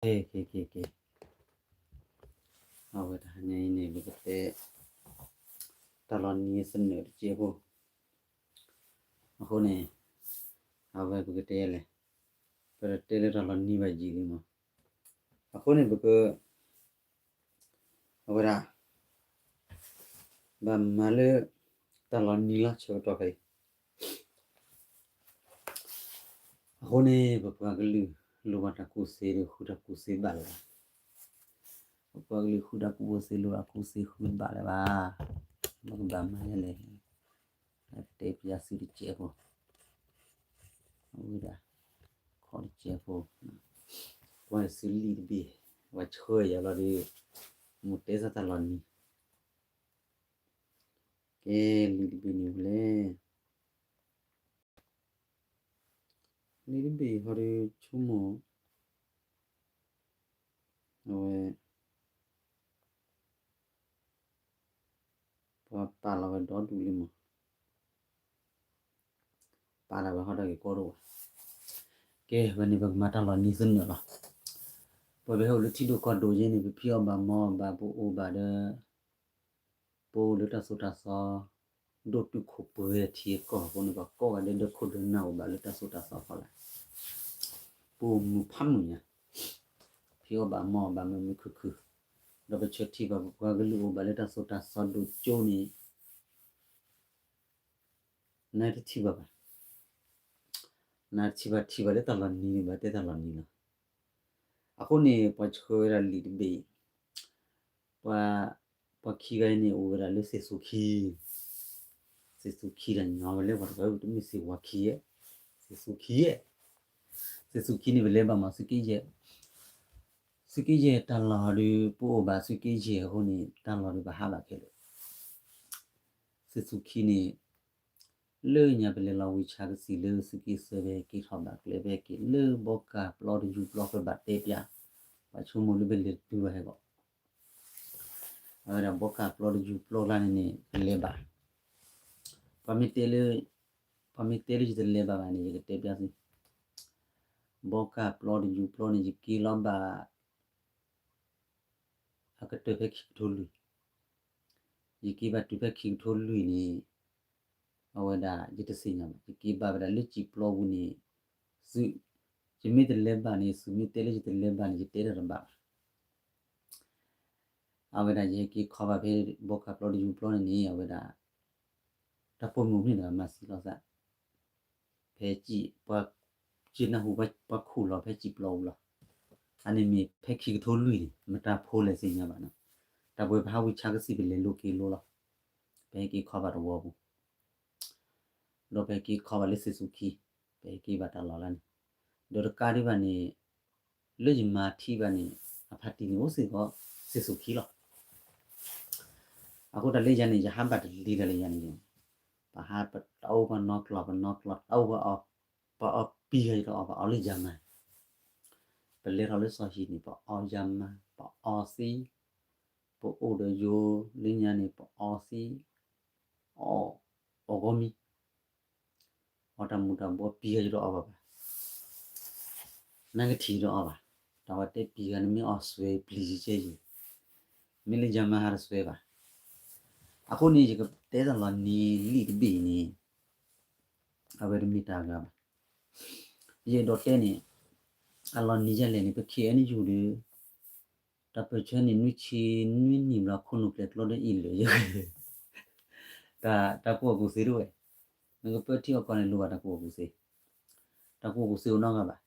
ကဲ ကဲ ကဲ ကဲ, အဝဲတဟါညါအံၤန့ၣ် ပကတဲ တၢ်လီၤနံၤသနၢၣ်တစဲးဖိ, အဃိန့ၣ် အဝဲပကတဲလဲၣ်, ပတတဲလၢတၢ်လီၤနံၤဘၣ်ယံာ်လံမး, အဃိန့ၣ်ပက အဝဲဒၣ် ဘၣ်မၤလၢ တၢ်လီၤနံၤလီၤဆၢကတီၢ်ခဲအံၤ, အဃိန့ၣ် ပပှၤကလုာ် လိၣ်ဘၣ်တၢ်ကူၣ်သ့ဒီး ဃုတၢ်ကူၣ်သ့ဘၣ်လၢၤဘၣ်, ပပှၤကလုာ်ဃုတၢ်ကူၣ်ဘၣ်သ့ လိၣ်ဘၣ်ကူၣ်သ့ဃုဘၣ်လၢၤဘၣ်, ပကဘၣ်မၤယဲလဲၣ်, တဲပယါစုတစဲးဖိ, အဝဲဒၣ် ခီတစဲးဖိ, ပှၤစုလံာ်တဘ့ၣ်, ပှၤဆှၢယၤလီၤဒီး မိၢ်တဲသးတၢ်လီၤနံၤ, ကဲ လံာ်တဘ့ၣ်န့ၣ်လဲၣ်, လံာ်တဘ့ၣ်ဟီဒီးဆိကမိၣ် အဝဲ ပှၤပာ်လီၤဝဲဒီဒူၣ်လံမး, ပာ်လီၤဝဲဟီဒီးက့ၤကီဒိၣ်ဘၣ်, ကဲ ဝဲန့ၣ်ပကမၤတၢ်လီၤနံၤသနၢၣ်လီၤ, ပဝဲဟဲအိၣ်လၢထံဒိၣ်ကီၢ်ဒိၣ်ယဲန့ၣ် ပဖံးအီၣ်ဘၣ်မၤအီၣ်ဘၣ် ပအိၣ်ဘၣ်ဒီး ပအိၣ်လၢတၢ်သိၣ်တၢ်သီ ဒိၣ်တုာ်ခိၣ်ပှဲၤထံအကီၢ်အဃိန့ၣ် ပှၤကိးဂၤဒဲး ဒီခိၣ်ဒီနၢ်အိၣ်ဘၣ်လၢတၢ်သိၣ်တၢ်သီဖီလာ်, ပအိၣ်မုာ်ဖးမုာ်ညါ, ဖံးအီၣ်ဘၣ်မၤအီၣ်ဘၣ်မုာ်မုာ်ခုၣ်ခုၣ်, ဒီးပဆၢထံၣ်ဘၣ်ပပှၤကလုာ်အိၣ်ဘၣ်လၢတၢ်သိၣ်တၢ်သီဒိၣ်ကၠိန့ၣ် နတထံၣ်ဘၣ်ဘၣ်, နတထံၣ်ဘၣ် ထံၣ်ဘၣ်လၢတၢ်လီၤနံၤန့ၣ် ဘၣ်တဲတၢ်လီၤနံၤလီၤ, အဃိန့ၣ် ပှၤဆှၢဝဲဒၣ်လံာ်တဘ့ၣ် ပှၤ ပှၤခံဂၤအံၤန့ၣ် အိၣ်ဝဲဒၣ်လၢစံၣ်ဆူၣ်ခံ, စံၣ်ဆူၣ်ခံတၢ်ညီဝဲလၢပှၤတဂၤတမ့ၢ်စံၣ်ဝါခံယဲၢ်, စံၣ်ဆူၣ်ခံယဲၢ်, စံၣ်ဆူၣ်ခံန့ၣ် ပလဲၤဘၣ်မး သုးက့ယဲၢ်, သုးက့ယဲၢ်တၢ်လီၢ်ဒီး ပအိၣ်ဘၣ်သုးက့ယဲၢ်အဃိန့ၣ် တၢ်လီၢ်ဒီးပဟးဘၣ်ခဲလၢာ်, စံၣ်ဆူၣ်ခံန့ၣ် လၢညါပလဲၤလီၤဝံၤဆါကသံၣ်လၢသုးက့သၢဖဲက့ၤထီၣ်ဘၣ်ကျဲဖဲက့ၤလၢဘီကၢ်ပျီတယူၤပျီ ပဘၣ်တဲပျး, ပှၤဆိကမိၣ်လၢပလဲၤတတုၤဘၣ်ဟဲဂီၤ, အဝဲဒၣ်ဘီကၢ်ပျီတယူၤပျီကျါန့ၣ်န့ၣ် ပလဲၤဘၣ်, ပှၤမ့ၢ်တဲလၢ ပှၤမ့ၢ်တဲလၢယတလဲၤဘၣ်ဘၣ်န့ၣ် ယကတဲပျးသု, ဘီကၢ်ပျီတယူၤပျီန့ၣ် ယက့ၤလီၤဘၣ် အကတၢၢ်ဖဲခံကထိလွံၢ်, ယက့ၤဘၣ်တုၤဖဲခံကထိလွံၢ်န့ၣ် အဝဲဒၣ်ယတသ့ၣ်ညါဘၣ်, ယက့ၤဘၣ်ဝဲဒၣ်လၢစံၣ်ပျီပူၤန့ၣ် သုး, ယမ့ၢ်တလဲၤဘၣ်န့ၣ် သုးမ့ၢ်တဲလၢယတလဲၤဘၣ်န့ၣ် ယတဲတၢ်တဘၣ်ဘၣ်, အဝဲဒၣ်ယဟဲက့ၤခီဘၣ်ဖဲဘီကၢ်ပျီတယူၤပျီန့ၣ်န့ၣ် အဝဲဒၣ် တၢ်ပိာ်မုၣ်န့ၣ်ဒီးမၤသံလီၤသး ဖဲစံၣ်, ပှၤစ့နၢ်ဟူပှၤခိၣ်လီၤဖဲစံၣ်ပျီပူၤလီၤ, အန့ၣ်မ့ၢ်ဖဲခံကထိလွံၢ်န့ၣ် မတၤဖိလဲၣ်သ့ၣ်ညါဘၣ်နီၤ, တၢ်ပဝဲပဟးဝံဆါကသံၣ်ပလဲၤလိၤက့ၤလိၤလီၤ, ပဟဲက့ၤခီဘၣ်တဝီပူၤ, ဒီးပဟဲက့ၤခီဘၣ်လၢစ့ၣ်ဆူၣ်ခံ, ပဟဲက့ၤဘၣ်တၢ်လီၢ်လၢန့ၣ်, ဒီးတကးဒံးဘၣ်န့ၣ် လၢယမၤထံဘၣ်န့ၣ် အဖါတံၢ်န့ၣ်အိၣ်စ့ၢ်ကီး စ့ၣ်ဆူၣ်ခံလီၤ. အဃိတၢ်လၢယၤန့ၣ် ယဟးဘၣ်တလံၤတၢ်လၢယၤန့ၣ်, ပဟးပတၢ်အိၣ်ပနီကျိာ် ပနီကျိာ်တၢ်အိၣ်ပအီၣ်, ပအီၣ်ပံၤဂၤယတအီၣ် ပအီၣ်လၢယၤမၤ, ပလဲၤထီၣ်လၢစီၤဟံၣ်န့ၣ် ပအီၣ်ယၤမၤ ပအီၣ်သံ, ပအိၣ်ဒီးယိၤလၢညါန့ၣ် ပအီၣ်သံ, အီၣ်, အီၣ်ဂီၢ်မံ အီၣ်တၢ်မူၤတၢ်ဘှီပံၤဂၤယတအီၣ်ဘၣ်ဘၣ်, နကထံၣ်တအီၣ်ဘၣ်, တၢ်ဝဲတဲပံၤဂၤန့ၣ်မ့ၢ်အီၣ်စွဲပျံၤယကဲယဲ, မ့ၢ်လၢယၤမၤဟးတစွဲဘၣ်. အဃိန့ၣ် ယကတဲတၢ်လီၤနံၤလံာ်တဘ့ၣ်အံၤန့ၣ် အဝဲတမ့ၢ်တၢ်ဂၤဘၣ်. ယအဲၣ်ဒိးတဲန့ၣ် အလီၤနံၤယဲလဲၣ်န့ၣ် ပခဲအံၤနယူၤဒီး တၢ်ပၢၢ်ဆၢန့ၣ် နွံဆံနွံနံၣ်ဘျီ ခိၣ်နူာ်ကျဲကျီဒီးအံၤလၢာ်ယဲ, တၢ်ကူၣ်ဘၣ်ကူၣ်သ့တဝဲ, နကပၢထံအီၣ်ကီၢ်န့ၣ် လိၣ်ဘၣ်တၢ်ကူၣ်ဘၣ်ကူၣ်သ့, တၢ်ကူၣ်ဘၣ်ကူၣ်သ့အိၣ်နီတဂၤဘၣ်.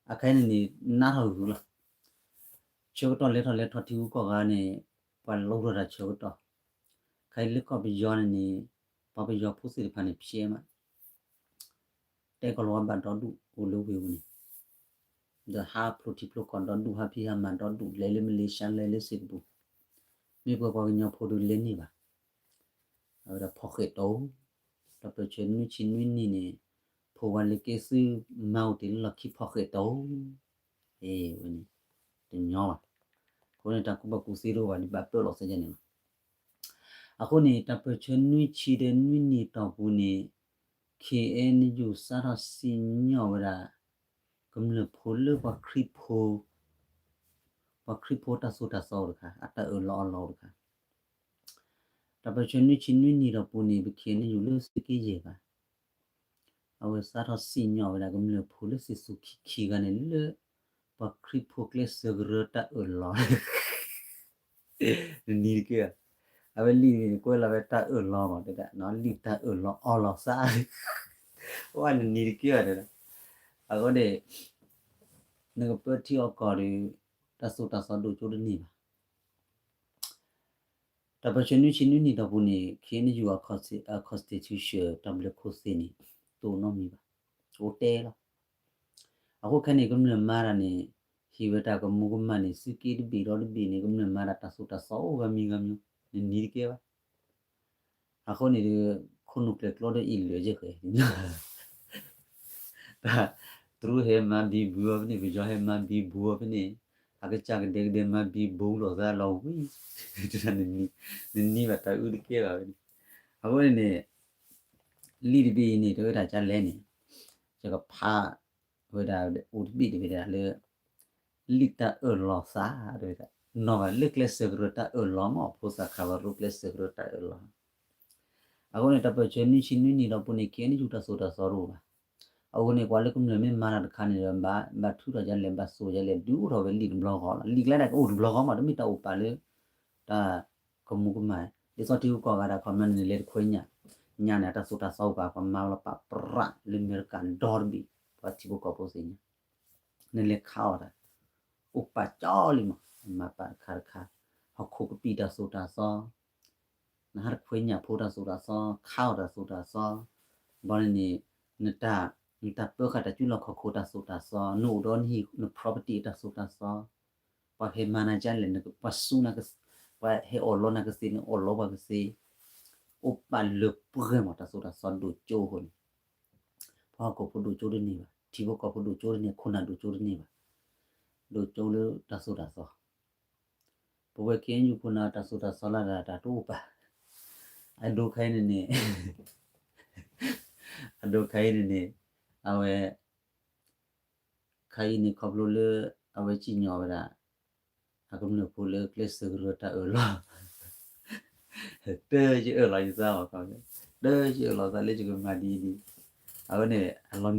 အခါအံၤန့ၣ်န့ၣ် နးထီၣ်ဂုၤဂုၤလီၤ. ဆၢကတီၢ်လဲၤထီၣ်လဲၤထီၣ်ထံဂုၤကီၢ်ဂၤန့ၣ် ပှၤလိၣ်ထီၣ်တၢ်ဆၢကတီၢ်, ခါအံၤလၢကီၢ်ပယီၤန့ၣ်န့ၣ် ပှၤပယီၤဖိသ့ၣ်တဖၣ်န့ၣ် ဖျဲးမး တဲကီၢ်လီၤဝါဘၣ်ဒီဒူၣ်အိၣ်လၢဝ့ၢ်ပူၤန့ၣ်, ဒီးဟးဖျိထံဖျိကီၢ်ဒီဒူၣ် ဟးဖံးဟးမၤဒီဒူၣ် လဲၤလၢမလ့ၡါ လဲၤလၢစ့ၣ်ကပူၤ, မ့ၢ်ပှၤပှၤကညီဖိဒီးလဲၤန့ၢ်ဘၣ်. အဝဲဒၣ်ဖီၣ်ဃဲးတီ, တၢ်ပၢၢ်ဆၢနွံဆံနွံနံၣ်န့ၣ် ဖိဝၤလၢကဲသုမါအိၣ်တ့ၢ်လၢလီၢ်ခံဖီၣ်ဃဲးတီ, အဝဲန့ၣ် တညီဘၣ်. အဃိန့ၣ် တၢ်ကူၣ်ဘၣ်ကူၣ်သ့တအိၣ်ဘၣ် ဒ်ဘၣ်ပၢၢ်လီၤသဲယဲန့ၣ်လီၤ. အဃိန့ၣ် တၢ်ပၢၢ်ဆၢနွံဆံဒီးနွံနံၣ်တီၢ်ပူၤန့ၣ် ခ့အဲၣ်ယူၣ် စးထီၣ်စံၣ်ညီၣ်ဝဲဒၣ် ကမျၢၢ်ဖိလၢပှၤခရံာ်ဖိ ပှၤခရံာ်ဖိတၢ်သိၣ်တၢ်သီအိၣ်တခါ, အတၢ်အၢၣ်လီၤအီလီၤအိၣ်တခါ. တၢ်ပၢၢ်ဆၢနွံဆံနွံနံၣ်ဒီးပူၤန့ၣ် ပ ခ့ၣ်အဲၣ်ယူၣ် လၢသုးက့ယဲၢ်ဘၣ်, အဝဲစးထီၣ်စံၣ်ညီၣ်ဝဲဒၣ်ကမျၢၢ်ဖိလၢသ့ၣ်သူခံခံဂၤန့ၣ်လၢ ပှၤခရံာ်ဖိကျဲးစၢးကရၢတၢ်အၢၣ်လီၤ နနံၤတက့ၢ်. အဝဲလံာ်န့ၣ် ကွဲးလီၤဝဲတၢ်အၢၣ်လီၤမး တဲဒၣ် လံာ်တၢ်အၢၣ်လီၤအီလီၤသး အိၣ်နနံၤတက့ၢ်ဘၣ်တဲဒၣ်. အဃိန့ၣ် နကပၢထံအီကီၢ်ဒီး တၢ်သိၣ်တၢ်သီဒိၣ်ကၠိတန့ၢ်ဘၣ်. တၢ်ပၢၢ်ဆၢနွံဆံနွံနံၣ်ဒီးပူၤန့ၣ် ခ့ၣ်အဲၣ်ယူၣ် အ constitution တၢ်ဘျၢခိၣ်သ့ၣ်န့ၣ် တအိၣ်နီတမံၤဘၣ်, အိၣ်တဲလီၤ. အဃိခဲန့ၣ် ကမျၢၢ်မၤတၢ်န့ၣ် ဟ့ၣ်ဝဲတၢ်ကမူကမၣ်န့ၣ် သုးက့တဘ့ၣ်ဒီးတဘ့ၣ်န့ၣ် ကမျၢၢ်မၤတၢ်တၢ်သိၣ်တၢ်သီအိၣ်ဂၤမံၤဂၤမံၤ နနံၤတက့ၢ်ဘၣ်. အဃိန့ၣ်ဒီး ခိၣ်နူာ်ကျဲၤကျီဒီးအ့ၣ်လၢာ်ယဲၢ်ဃဲၤ တရူးဟဲမၤဘံဘူအီၤဖဲန့ၣ် ပယီၤဟဲမၤဘံဘူအီၤဖဲန့ၣ် အကစၢ်ကဒဲကဒဲမၤဘံဘူလီၤသးလီၤဝံၤ နနံၤဘၣ်တၢ်အုၣ်တကဲဘၣ်ဝဲန့ၣ်. အဃိန့ၣ်န့ၣ် လံာ်တဘ့ၣ်အံၤန့ၣ် တဝဲဒၣ်ကလဲၣ်န့ၣ် ယကဖးဝဲဒၣ်အိၣ်တဘ့ၣ်တဝဲဒၣ်လၢ လံာ်တၢ်အၢၣ်လီၤသး တဝဲဒၣ် နီၢ်ဘၣ်လၢကျဲးစၢးကရၢတၢ်အၢၣ်လီၤမး ဖိသၣ်ခးဝဲရိကျဲးစၢးကရၢတၢ်အၢၣ်လီၤ. အဃိန့ၣ် တၢ်ပၢၢ်ဆၢနွံဆံနွံနံၣ်ဒီးပူၤန့ၣ် ခ့ၣ်အဲၣ်ယူၣ် တၢ်သိၣ်တၢ်သီတအိၣ်ဘၣ်. အဃိန့ၣ် ပှၤလၢကမျၢၢ်မ့ၢ်မၤတၢ်တခါန့ၣ်ဒီး ဘၣ်ထုးထီၣ်ဒ်လဲၣ် ဘၣ်စိာ်ဒ်လဲၣ် ဒုးအိၣ်ထီၣ်ဝဲလံာ်တဘျီဃီလီၤ. လံာ်ကျဲဒၣ်ကအိၣ်တဘျီဃီမး တမ့ၢ်တၢ်အိၣ်ပာ်လၢ တၢ်ကမူကမၣ် ဒ်သိးထံဖိကီၢ်ဖိဂၤဒၣ် ခီပညီန့ၣ် နလဲၤတခွဲညၣ် ညါန့ၣ် တၢ်သိၣ်တၢ်သီအိၣ်ပာ် ပှၤမၤလီၤပာ်ပြးလၢအမဲရကၤဒီတဘ့ၣ် ပှၤထံဖိကီၢ်ဖိသ့ၣ်ညါ နလဲၤခးအီၤတၢ် အိၣ်ပာ်ကၠီလံမး မၤပာ်တခါတခါ ဟီၣ်ခိၣ်ကပံာ်တၢ်သိၣ်တၢ်သီ နဟးတခွဲညၣ်ဖိတၢ်သိၣ်တၢ်သီ ခးအီၤတၢ်သိၣ်တၢ်သီ ဘၣ်န့ၣ်န့ၣ် နတၢ် နတၢ်ပၢဃာ်တၢ်ကူၣ်လီၢ်ခီၣ်ခိၣ်တၢ်သိၣ်တၢ်သီ နအိၣ်ဒီးနဟံၣ်န property တၢ်သိၣ်တၢ်သီ ပှၤဟဲမၤနၤဒ်လဲၣ် ပှၤဆူ ပှၤဟဲအီၣ်လီနၤကသ့ နအီၣ်လီပှၤကသ့ အိၣ်ပာ်လၢပှဲၤမး တၢ်သိၣ်တၢ်သီဒိၣ်ကၠိအဃိန့ၣ် ပှၤဟီၣ်ခိၣ်ဖိဒိၣ်ကၠိတန့ၢ်ဘၣ် ထံဖိကီၢ်ဖိဒိၣ်ကၠိတန့ၢ် ခိၣ်နၢ်ဒိၣ်ကၠိတန့ၢ်ဘၣ် ဒိၣ်ကၠိလၢတၢ်သိၣ်တၢ်သီ ပဝဲ ခ့ၣ်အဲၣ်ယူၣ် ခိၣ်နၢ်တၢ်သိၣ်တၢ်သီလၢဒၣ်တၢ်တအိၣ်ပာ် အဒိခါအံၤန့ၣ်န့ၣ် အဒိခါအံၤန့ၣ်န့ၣ် အဝဲ ခါအံၤန့ၣ်ခီဖျိလၢ အဝဲစံၣ်ညီၣ်ဝဲဒၣ် အကမျၢၢ်ဖိလၢကျဲးစၢးကရၢတၢ်အၢၣ်လီၤ တၢ်ယအၢၣ်လီၤယသးအီၤ တၢ်ယအၢၣ်လီၤသးလၢယကမၤဒ်အံၤဒ်အံၤ အဝဲန့ၣ် အလီၤနံၤမး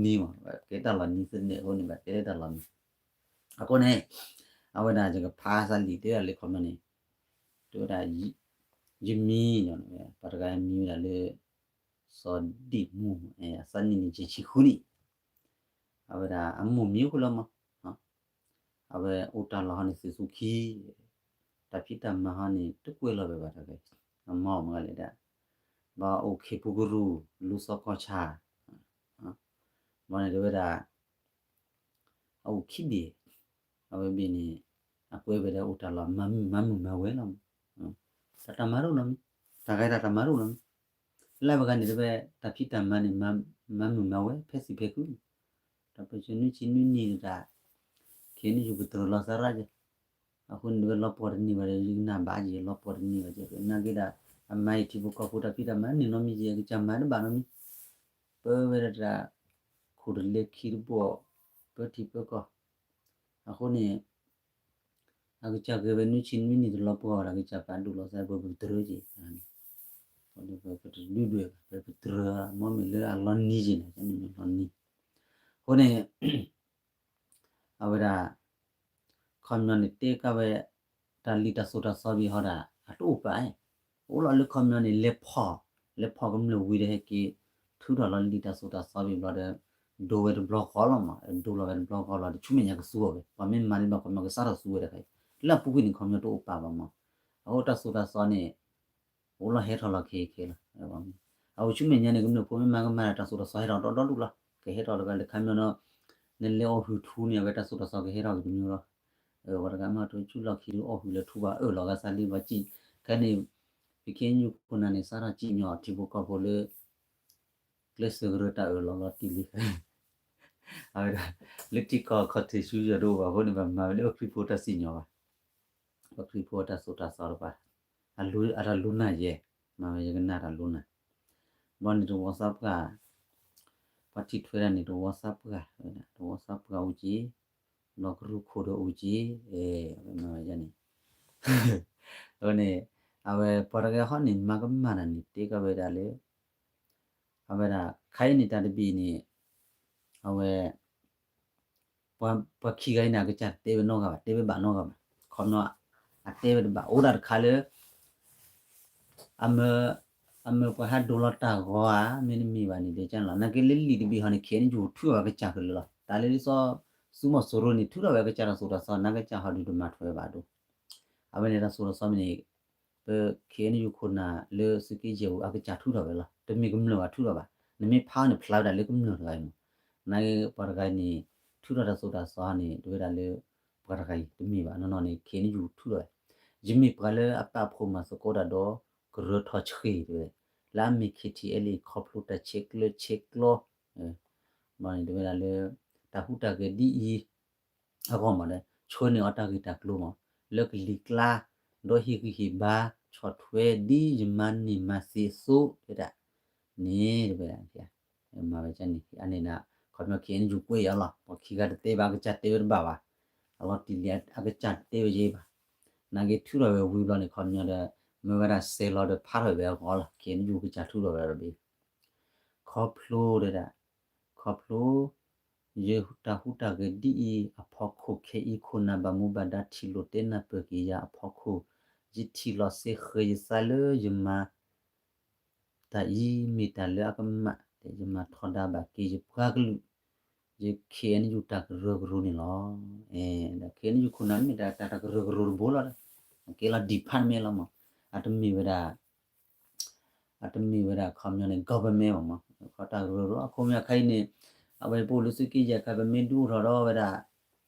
ကဲတၢ်လီၤနံၤသ့န့ၣ်အဃိန့ၣ် ဘၣ်တဲလၢတၢ်လီၤနံၤ အဃိန့ၣ် အဝဲဒၣ်ယကဖးသးလံာ်တဲဒၣ်လၢခီပညီန့ၣ် တဲဝဲဒၣ် ယမံၤ ပှၤတဂၤမံၤဝဲဒၣ်လၢ စီၤဒံၣ်မူ အသးနံၣ်န့ၣ် ယဲၢ်ဆံဃုနံၣ် အဝဲဒၣ်အမိၢ်မံၤအိၣ်လၢမး အဝဲအိၣ်တၢ်လီၢ်ဟီန့ၣ်သုးသူခံ တၢ်ဖံးတၢ်မၤဟီန့ၣ် တကွဲးလီၤဝဲဘၣ်တဂ့ၤ အမၤအီၣ်မၤဂၤလဲၣ်ဒၣ် ဘၣ်အိၣ်ခ့ပူၤကရူၢ် လူၤသီကီၢ်ဆၣ် ဘၣ်န့ၣ်တဲဝဲဒၣ် အအိၣ်ခံဘ့ၣ် အဝဲဘ့ၣ်န့ၣ် အကွဲးဝဲဒၣ်အိၣ်တၢ်လီၢ် မၤမုာ်မၤဝဲလီၤ တၢ်တၢ်မၤတအိၣ်လီၤမံၤ တၢ်ဂၤတၢ်တၢ်မၤတအိၣ်လီၤမံၤ လၢပဂၤန့ၣ်တဝဲ တၢ်ဖံးတၢ်မၤန့ၣ် မၤမုာ်မၤဝဲ ဖဲသံၣ်ဖဲခု တၢ်ပၢၢ်ဆၢနွံဆံနွံနံၣ်တၢ် ခ့ၣ်အဲၣ်ယူၣ် ပတြၢၤလီၤသးရၣ်က့ၤ အဃိန့ၣ်တဝဲလီၤပှီၢ်တန့ၢ်ဘၣ်ဒီး ယကနၣ်ဘၣ်က့ၤ လီၤပှီၢ်တန့ၢ်ဘၣ်က့ၤ နာ်က့ဒၣ် အမၤအံၤထံဖိကီၢ်ဖိတၢ်ဖံးတၢ်မၤန့ၢ်နီတမံၤက့ၤ အကစၢ်မၤတဘၣ်နီတမံၤ ပၢဝဲဒၣ်တၢ် ခိၣ်တလဲခံတဘိ ပၢထံပၢကီၢ် အဃိန့ၣ် အကစၢ်ဂဲၤဝဲနွံဆံနွံနံၣ်တလီၤပှီၢ်ဝဲဒၣ် ကစၢ်ပာ်ဒိၣ်လီၤသး ပပတြၢၤက့ၤ ပတဒုဒွဲၣ်ဘၣ် ပပတြၢၤ မ်မ့ၢ်လၢအလီၤနံၤက့ၤန့ၣ် လီၤနံၤ အဃိန့ၣ် အဝဲဒၣ် ခီပညီန့ၣ် တဲကၣ်ဝဲ တၢ်လံာ်တၢ်သိၣ်တၢ်သီဘ့ၣ်ဟီဒၣ် အတအိၣ်ပာ် အိၣ်လီၤလၢခီပညီန့ၣ် လဲၤဖီၣ် လဲၤဖီၣ်ကမျၢၢ်ဝံၤဒီးဟဲက့ၤ ထုးထီၣ်လီၤလံာ်တၢ်သိၣ်တၢ်သီဘ့ၣ်ဘျီဒီး ဒိဝဲတဘျီဃီလီၤမး ဒိလီၤဝဲတဘျီဃီလီၤ တဆူမဲာ်ညါကသူအီၤဝဲ ပှၤမ့ၢ်မၤန့ၣ်ဘၣ်ခီပညီကစးထီၣ်သူဝဲတခါအံၤ လၢအပူၤကွံာ်န့ၣ် ခီပညီတအိၣ်ပာ်ဘၣ်မး အဃိတၢ်သိၣ်တၢ်သီန့ၣ် အိၣ်လီၤဟဲထီၣ်လီၤခဲခဲလီၤ အဝဲဆူမဲာ်ညါန့ၣ် ကမျၢၢ်ဖိမ့ၢ်မၤကမၣ်ဒီး တၢ်သိၣ်တၢ်သီဟဲထီၣ်ဒီဒူၣ်လီၤ ကဟဲထီၣ်တဂၤလၢခါမညီဒီး နလဲၤအီၣ်ဟုၣ်ထူန့ၣ် အဝဲတၢ်သိၣ်တၢ်သီကဟဲထီၣ်က့ၤတမံၤလီၤ ပှၤတဂၤမ့ၢ်တဆူလီၢ်ခံဒုးအီၣ်ဟုၣ်လၢထူဘၣ်အၢၣ်လီၤဂၤသးလံ ပှၤစံၣ် ခဲန့ၣ် ပခ့ၣ်အဲၣ်ယူၣ်ခိၣ်နၢ်န့ၣ် စးထီၣ်စံၣ်ညီၣ်ထံဖိကီၢ်ဖိလၢ ကျဲးစၢးကရၢတၢ်အၢၣ်လီၤလီၤတံၢ်လံ အဝဲဒၣ် လၢထံကီၢ်ခီၣ်ထံးဆူယီၤတအိၣ်ဘၣ်အဃိန့ၣ် ဘၣ်မၤဝဲလၢပှၤခရံာ်ဖိတၢ်စံၣ်ညီၣ်ဘၣ် ပှၤခရံာ်ဖိတၢ်သိၣ်တၢ်သီတပၤ အတၢ်လူနၢ်ယဲ မၤဝဲယကနၣ်တၢ်လူနၢ် ဘၣ်န့ၣ်တဝီသးပှၢ် ပှၤထံၣ်ထွဲဒၣ်န့ၣ် တဝီသးပှၢ် တဝီသးပှၢ်အိၣ်က့ၤ ဘျီကရူၢ်ခိၣ်ဒီးအိၣ်က့ၤ, အဝဲမၤဝဲန့ၣ်, အဝဲန့ၣ်, အဝဲပှၤတဂၤဟီန့ၣ် မၤကမၣ်တၢ်န့ၣ် တဲကဝဲဒၣ်လၢ အဝဲဒၣ် ခဲအံၤန့ၣ် တၢ်တဘ့ၣ်န့ၣ် အဝဲ ပှၤခံဂၤအံၤန့ၣ် အကစၢ်တတဲဝဲနီတဂၤဘၣ်, တဲဝဲဘၣ်နီတဂၤဘၣ်, ခီပညီ အတဲဝဲတဘၣ် အိၣ်ဒၣ်တခါလၢ အမၢပှၤဟဲဒိလီၤတၢ်ဂီၤဧါ မ့တမ့ၢ်ဘၣ်န့ၣ် ဒ်ကန့ၣ်လီၤ. နာ်က့လၢလံာ်တဘ့ၣ်ဟီန့ၣ် ခဲအံၤန့ၣ် ယူၤထုးထီၣ်ဝဲအကစၢ်ခဲလၢာ်လီၤ. တၢ်လၢဒ်သိး သုးမီၤစိရိၤန့ၣ် ထုးထီၣ်ဝဲအကစၢ်တၢ်သိၣ်တၢ်သီ နာ်ကစၢ်ဟီဒုးတမၤထွဲဘၣ်ဒိၣ်. အဝဲန့ၣ်တၢ်သိၣ်တၢ်သီမ့ၢ်န့ၣ် ပ ခဲအံၤန့ၣ် ယူၤခိၣ်နၢ်လၢသုးက့ယဲၢ်ပူၤ အကစၢ်ထုးထီၣ်ဝဲလီၤ. တမ့ၢ်ကမျၢၢ်ဘၣ်ထုးထီၣ်ဘၣ်. နမ့ၢ်ဖးအီၤန့ၣ် ဖျါဝဲဒၣ်လၢကမျၢၢ်တဂၤအံၤမး. နာ်က့ပှၤတဂၤအံၤန့ၣ် ထုးထီၣ်တၢ်သိၣ်တၢ်သီန့ၣ် တဝဲဒၣ်လၢ ပှၤတဂၤအံၤတမ့ၢ်ဘၣ်နီၢ်နီၢ်န့ၣ် ခဲအံၤန့ၣ် ယူၤထုးထီၣ်ဝဲ. ယမ့ၢ်ပှၤလၢအပာ်ဖှိၣ်မၤသကိးတၢ်ဒီး ကရၢထီၣ်ဆှံတဲဝဲ, လၢအမ့ၢ် KTLA ခီဖျိတၢ်ဆဲးကျၢဆဲးကျိ န့ၣ်တဝဲဒၣ်လၢ တၢ်ဟူးတၢ်ဂဲၤဒ်အံၤ အဂီၢ်မးဒီး ဆှၢန့ၢ်အီၤတၢ်ဂ့ၢ်တၢ်ကျိၤမး လၢကလံၤကျါ ဒီးဟ့ၣ်ဂံၢ်ဟ့ၣ်ဘါ ဆီၣ်ထွဲဒ်ယမၤန့ၢ်မၤသ့အသိး တဲဒၣ် န့ၣ်တဝဲဒၣ် မၤဝဲန့ၣ် အန့ၣ်ဒၣ် ခီပညီ ခဲအံၤန့ၣ် ယူၤကွဲးအီၤလီၤ. ပှၤခံဂၤတတဲဘၣ် အကစၢ်တဲဝဲတဘၣ်ဘၣ်. အလီၤတံၢ်လံ အကစၢ်တတဲဝဲယဲဘၣ်. နာ်က့ထုးထီၣ်ဝဲဝံၤဘျီန့ၣ် ခီပညီဒီး မၢဝဲဒၣ်စဲးလီၤဒီးဖးထီၣ်ဝဲအဂီၢ်လီၤ. ခဲအံၤန့ၣ် ယူၤကစၢ်ထုးထီၣ်ဝဲဒီး ခီဖျိတဲဒၣ် ခီဖျိ ယတၢ်ဟူးတၢ်ဂဲၤဒ်အံၤအဖီခိၣ် ခဲအံၤခိၣ်နၢ်ဘၣ်မူဘၣ်ဒါထံၣ်လိာ်တဲနၢ်ပၢၢ်က့ၤယၤအဖီခိၣ် ယထံၣ်လီၤစ့ဃဲၤယသးလၢယမၤ တၢ်အံၤမ့ၢ်တၢ်လၢအကမၣ် ယမၤထီဒါဘၣ်က့ၤယပှၤကလုာ် ယ KNU တၢ်ကရၢကရိန့ၣ်လီၤ. ဒီး KNU ခိၣ်နၢ်မ့ၢ်တၢ်တၢ်ကရၢကရိတဘိလီၤ. အကဲလီၤ department လီၤမး. အတမ့ၢ်ဝဲဒၣ် အတမ့ၢ်ဝဲဒၣ်ခီပညီန့ၣ် government ဘၣ်မး ခီတၢ်ကရၢကရိ အခိၣ်မ့ၢ်အခါအံၤန့ၣ် အဝဲပအိၣ်လၢသုးက့ယဲၢ်ခါ ပမ့ၢ်ဒုးအိၣ်ထီၣ်ဒီးဝဲဒၣ်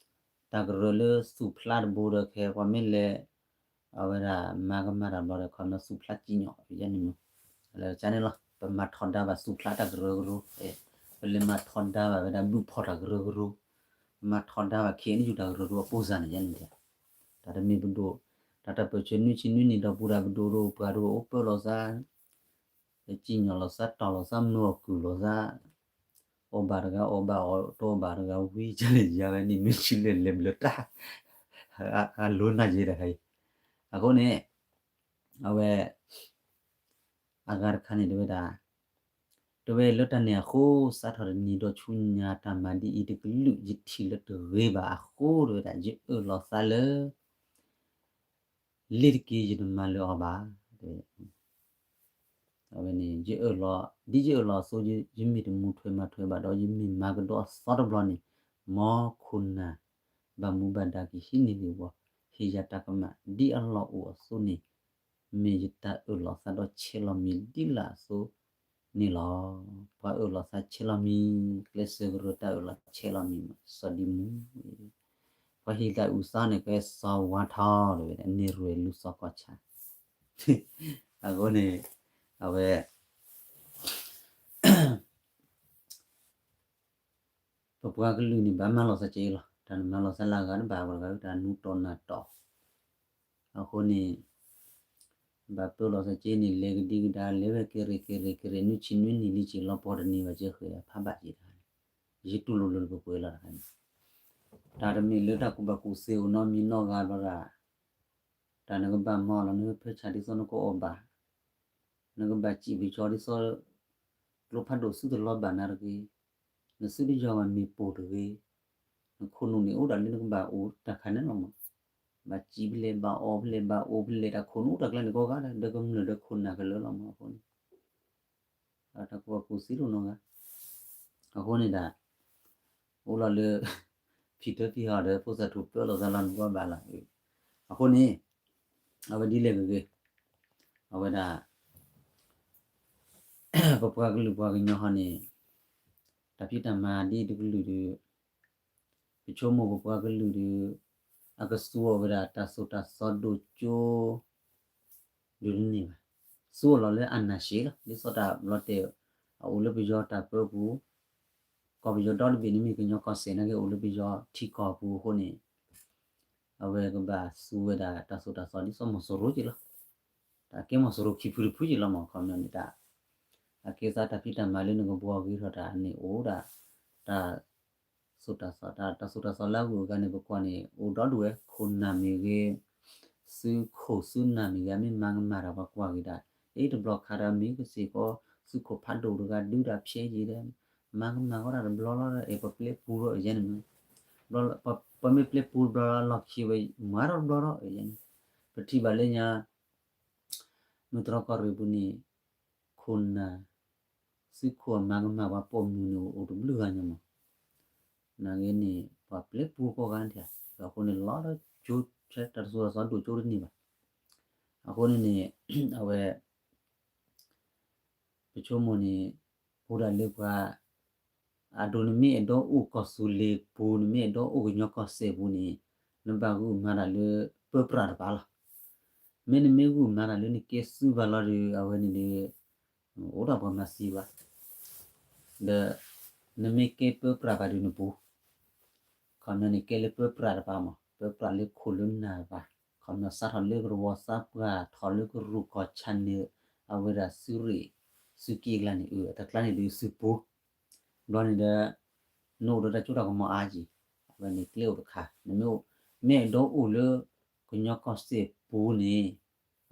တၢ်ကရၢလၢသူၣ်ဖျါတဘိဒီး ခဲပှၤမ့ၢ်လဲၤ အဝဲဒၣ်မၤကမၣ်တၢ်ဘျီဒီး ခီပညီသူၣ်ဖျါစံၣ်ညီၣ် ယဲန့ၣ်မး လၢကန့ၣ်လီၤ ပမၤထီဒါဘၣ်သူၣ်ဖျါတၢ်ကရၢကရိ ပလဲၤမၤထီဒါဘၣ်ဝဲဒၣ်ဘုၣ်ဖီၣ်တၢ်ကရၢကရိ ပမၤထီဒါဘၣ် KNU တၢ်ကရၢကရိအပိစၢ်န့ၣ် ယဲန့ၣ် တၢ်တမ့ၢ်ပဒိၣ် တၢ်တၢ်ပၢၢ်ဆၢနွံဆံနွံနံၣ်ဒီပုၢ်ဒီဝဲၢ်ပဒိၣ်ဒီးပှၤဒီးအိၣ်ပၢၢ်လိာ်သး စံၣ်ညီၣ်လိာ်သးတီၢ်လိာ်သးမၢအီၣ်ကုၢ်လိာ်သး အီၣ်ဘၣ်တဂၤအီၣ်ဘၣ်အီၣ်တအီၣ်ဘၣ်တဂၤဝံၤ ကလဲၤယါဝဲန့ၣ် မ့ၢ်ဆူလဲၤလဲၤဘျၢတၢ် အလိၤနၢ်ယဲတခါအံၤ အဃိန့ၣ် အဝဲ အဂၤတခါန့ၣ်တဝဲဒၣ် တဝဲလၢတၢ်န့ၣ်အဃိ စးထီၣ်တနံၤဒီးဆူညါတၢ်မၤဒ်အံၤတကလုာ် ယထံၣ်လၢတဂ့ၤဘၣ်အဃိ တဝဲဒၣ် ယအၢၣ်လီၤသးလၢ လ့ၤတက့ၢ်ယတမၤလၢၤအီၤဘၣ် အဝဲန့ၣ် ယအၢၣ်လီၤ ဒ်ယအၢၣ်လီၤအသိး ယမ့ၢ်တမူထွဲမၤထွဲဘၣ်ဒီး ယမ့ၢ်မၤကဒီးအသီတဘျီန့ၣ် မ်ခိၣ်နၢ် ဘၣ်မူဘၣ်ဒါကဟံးန့ၢ်ဂ့ၢ်ဝီ ဟ့ၣ်ယၤတၢ်ကမၣ် ဒ်အလီၢ်အိၣ်အသိးန့ၣ် မ့ၢ်ယတၢ်အၢၣ်လီၤသးဒီးဆဲးလီၤမံၤဒ်လာ်အသိးန့ၣ်လီၤ. ပှၤအၢၣ်လီၤသးဆဲးလီၤမံၤ ကျဲးစၢးကရၢတၢ်အၢၣ်လီၤဆဲးလီၤမံၤမး စီၤဒံမူ ပှၤဟ့ၣ်တၢ်အုၣ်သးန့ၣ် ကဲစီၤဝါထီၣ်တဝဲဒၣ် န့ၢ်ရွဲၣ်လူၤစီၤကီၢ်ဆၣ် အဃိန့ၣ် အဝဲ ပပှၤကလုာ်န့ၣ် ဘၣ်မၤလီၤသးက့လီၤ. တၢ်နမၤလီၤသးလၢအဂၤတဘၣ် ပှၤတဂၤတၢ်နူၤတီၢ်နၢ်တီၢ် အဃိန့ၣ် ဘၣ်ပၢလီၤသးက့န့ၣ် လဲၤကဒံကဒါ လဲၤဝဲက့ၤရ့ၣ်က့ၤရ့ၣ်က့ၤရ့ၣ် နွံဆံနွံနံၣ်လံက့ၤ လီၤပှီၢ်တန့ၢ်ဘၣ်က့ဃဲၤ ဖးဘၣ်က့တခါန့ၣ် ယတူၢ်လိာ်လၢပှဲၤလီၤတခါန့ၣ် တၢ်တမ့ၢ်လၢတၢ်ကူၣ်ဘၣ်ကူၣ်သ့အိၣ်နီတမံၤနီတဂၤဘျီဒၣ် တၢ်နကဘၣ်မၤအီၤလီၤ နကဖၢဆါဒ်သိးနကအီၣ်ဘၣ် နကဘၣ်စံးပကၠီဒ်သိး ကျိဖးဒိၣ်သုတလီၤဘၣ်နၤတဂ့ၤ, နသုတယီၤဘၣ်မ့ၢ်ပိၢ်တဂ့ၤ, နခိၣ်နူာ်န့ၣ်အိၣ်ဒၣ်လၢနကဘၣ်အိၣ်တၢ်ခါန့ၣ်လီၤမး, ဘၣ်စံးဖဲလဲၣ် ဘၣ်အီၣ်ဖဲလဲၣ် ဘၣ်အိၣ်ဖဲလဲၣ် တၢ်ခိၣ်နူာ်အိၣ်တၢ်ကျါန့ၣ်ကိးဂၤဒဲး ဒီးကမျၢၢ်ဒီးခိၣ်နၢ်ကလၢာ်လီၤမးအဃိန့ၣ် တၢ်ကူၣ်ဘၣ်ကူၣ်သ့တအိၣ်နီတဂၤ, အဃိန့ၣ်ဒၣ် အိၣ်လီၤလၢ ဖံးတၢ်ဖံးဟီၣ်ဒီး ဖိသၣ်ထူၣ်ပၢလီၤသးလီၤနကွၢ်ဘၣ်လီၤ, အဃိန့ၣ် အဝဲဒ်လဲၣ်ဂ့ၤဂ့ၤ, အဝဲဒၣ် ပပှၤကလုာ်ပှၤကညီဟီန့ၣ် တၢ်ဖံးတၢ်မၤဒ်တကလုာ်ဒီး ပဆိကမိၣ်ပပှၤကလုာ်ဒီး အကသူအီၤဝဲဒၣ်တၢ်သိၣ်တၢ်သီဒိၣ်ကၠိ ဒ်တန့ၢ်ဘၣ်, သူအီၤလီၤလၢအနၢ်ရှဲလီၤ, ဒ်သိးတၢ်ဘျီတဲ အအိၣ်လၢပယီၤတၢ်ပၢပူၤ, ကီၢ်ပယီၤဒီတဘ့ၣ်န့ၣ်မ့ၢ်ကညီကီၢ်စဲၣ်နာ်က့ အိၣ်လၢပယီၤထံကီၢ်ပူၤအဃိန့ၣ် အဝဲကဘၣ်သူဝဲဒၣ်တၢ်သိၣ်တၢ်သီဒ်သိးမီၤစိရိၤက့လီၤ, တၢ်ကဲမီၤစိရိၤခံဖုတဖုက့လီၤမး ခီပညီန့ၣ်တၢ် အကဲသးတၢ်ဖံးတၢ်မၤလၢနကဘှီဂ့ၤထီၣ်တၢ်န့ၣ်အိၣ်ဒၣ် တၢ် စိာ်တၢ်သီ တၢ်စိာ်တၢ်သီလၢအဂုၤအဂၤန့ၣ် ပကွၢ်န့ၣ် အိၣ်ဒီဒူၣ်ဝဲ ခိၣ်နၢ်မ့ၢ်ဂ့ၤ, စုခိၣ်စုနၢ်မ့ၢ်ဂ့ၤ အမ့ၢ်မၤကမၣ်တၢ်ပှၤကွၢ်က့ၤဒၣ်, အ့ တဘျီခါဒီးမ့ၢ်ကစ့ၢ်ကီး စုခိၣ်ဖးဒိၣ်တဂၤဒုးတၢ်ဖျဲးယံၤဒီး မၤကမၣ်ဃီတၢ်တဘျီလီၤဒီး အဲၣ်ပပျဲပူၤဒီးယဲန့ၣ်မ့ၢ် ပမ့ၢ်ပျဲပူၤတဘျီလီၤ လီၢ်ခံဝဲ မၤထီၣ်တဘျီဒီးယဲန့ၣ်, ပထံၣ်ဘၣ်လၢညါ မုၢ်တြီၢ်ကီၢ်ရ့ၣ်ပူၤန့ၣ် ခိၣ်နၢ် စုခိၣ်အမၤကမၣ်ပှၤပိာ်မုၣ်န့ၣ် အိၣ်တဘျုးဂၤညါမး, နာ်က့န့ၣ် ပှၤပျဲပူၤကိးဂၤဒဲး, အဃိန့ၣ်လီၤဒီးကၠိ တၢ်တစိၤတၢ်စီဒိၣ်ကၠိတန့ၢ်ဘၣ်, အဃိန့ၣ်န့ၣ် အဝဲ ပဆိကမိၣ်န့ၣ် အိၣ်ဒၣ်လၢပှၤ အဒိ နမ့ၢ်အဲၣ်ဒိးအိၣ်ကီၢ်သူလ့ၤပူၤ နမ့ၢ်အဲၣ်ဒိးအိၣ်ကညီကီၢ်စဲၣ်ပူၤန့ၣ် နဘၣ်ဂုာ်မၤတၢ်လၢပၢပြးတပၤလီၤ. မ့ၢ်နမ့ၢ်ဂုာ်မၤတၢ်လၢနကဲစုဘၣ်လီၤဒီး အဝဲန့ၣ်ဒီး အိၣ်ဒၣ်ပှၤမၤသံဘၣ်, ဒီး နမ့ၢ်ကဲပၢပြးဘၣ်ဒီးနပူၤ ခီပညီန့ၣ် ကဲလၢပၢပြးတပၤမး ပၢပြးလၢခိၣ်လၢနၢ်တပၤ, ခီပညီစးထီၣ်လၢကရဝီသးပှၢ် ထီၣ်လၢကရူၢ်ကီၢ်ဆၣ်န့ၣ် အဝဲဒၣ်စုရ့ၣ် စုက့ကျါန့ၣ် အတကျါန့ၣ်ဒုးစုပူၤ, ဘျီန့ၣ်ဒီး နအိၣ်ဒီးတၢ်စိတၢ်ကမီၤအါက့ၤ, အဝဲန့ၣ်ကျဲအိၣ်တခါ, နမ့ၢ်အိၣ် မ့ၢ်အဲၣ်ဒိးအိၣ်လၢ ကညီကီၢ်စဲၣ်ပူၤန့ၣ်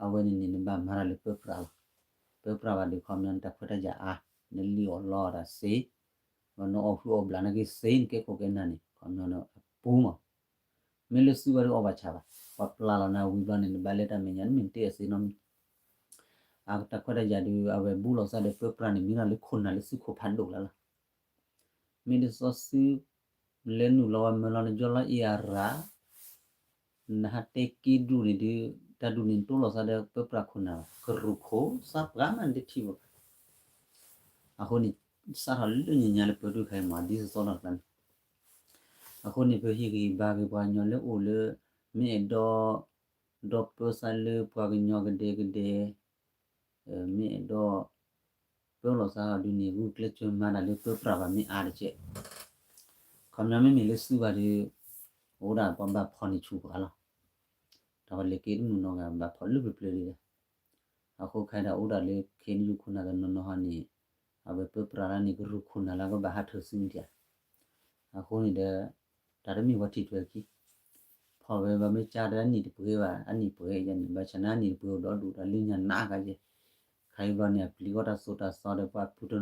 အဝဲန့ၣ်န့ၣ် နဘၣ်မၤတၢ်လၢပၢပြးလီၤ. ပၢပြးဘၣ်ဒီးခီပညီနတၢ်ခွဲးတၢ်ယာ်အါ, နလံၣ်အီၣ်လီအီၣ်တၢ်စ့, ဒီးနအီၣ်ဟုၣ်အီၣ်ဘျးနာ်က့စ့ နကဲခိၣ်ကဲနၢ်န့ၣ် ခီပညီန့ၣ်အပူၤမး, မ့ၢ်လၢစုဘၣ်ဒီးအီၣ်ဘၣ်ဆၣ်ဘၣ်, ပှၤပျၢ်လီၤနၤဝံၤဘျီန့ၣ် နဘၣ်လဲၤတၢ်မဲာ်ညါ နမ့ၢ်တ့အစ့နီတမံၤ, အတၢ်ခွဲးတၢ်ယာ်ဒီး အဝဲဘူးလိာ်သးဒီးပၢပြးန့ၣ် မ့ၢ်ဒၣ်လၢခိၣ်နၢ်လၢစုခိၣ်ဖးဒိၣ်လၢ်လီၤ. မ့ၢ်တစီစု လဲၤနုာ်လီၤဝဲမၢလီၤနကၠီလီၤအ့ၣ်အရၤ နဟးတဲက့ဒူၣ်န့ၣ်ဒီး တၢ်ဒူၣ်န့ၣ်နတိလိာ်သးဒီးပၢပြးခိၣ်နၢ်ဘၣ်, ကရူၢ်ခိၣ် သးပှၢ်မးနတထံၣ်ဘၣ်. အဃိန့ၣ် စးထီၣ်လၢညါညါလၢပၢဒူၣ်ခါအံၤမး ဒ်သိးသိးလီၤတကျါန့ၣ်, အဃိန့ၣ် ပဟ့ၣ်ဂံၢ်ဘါက့ၤပှၤကညီလၢအိၣ်လၢ မ့ၢ်အဲၣ်ဒိး ဒီးပၢသးလၢပှၤကညီကဒဲကဒဲ မ့ၢ်အဲၣ်ဒိး ပၢလိာ်သးဒ်န့ၣ် ဂုာ်ကျဲးစၢးမၤတၢ်လၢပၢပြးဘၣ်မ့ၢ်အါတက့ၢ်. ခီပညီမ့မ့ၢ်လၢစုဘၣ်ဒီး အိၣ်ဒၣ်ပှၤဘၣ်ဖီၣ်န့ၢ်ဆူၣ်ပှၤလီၤ. တၢ်ဝဲလဲၤက့တမုၢ်နီၢ်ဂၤ ဘၣ်ဖီၣ်လၢပျၢၤပျၢၤဒံး, အဃိခဲအံၤဒၣ်အိၣ်ဒၣ်လၢ ခ့နယူၣ် ခိၣ်နၢ်တနီၤနီၤဟီန့ၣ် အဝဲပၢပြးလၢန့ၣ် ကရူၢ်ခိၣ်နၢ်လၢကဘၣ်ဟးထၢၣ်စုမ့ၢ်ဧါ. အဃိန့ၣ်ဒီး တၢ်တမ့ၢ်ပှၤထံၣ်ထွဲခံ ဖီၣ်ဝဲဘၣ်မ့ၢ်ကၢ်ဒီးအနံၣ်တပှဲၤဘၣ် အနံၣ်ပှဲၤယဲန့ၣ် ဘၣ်ဆၣ်န့ၣ်အနံၣ်တပှဲၤအိၣ်ဒီဒူၣ်ဒီးလၢညါနးကါယဲ, ခါအံၤဘျီန့ၣ် အပျံၤဂီၢ်တၢ်စိတၢ်သီဒီး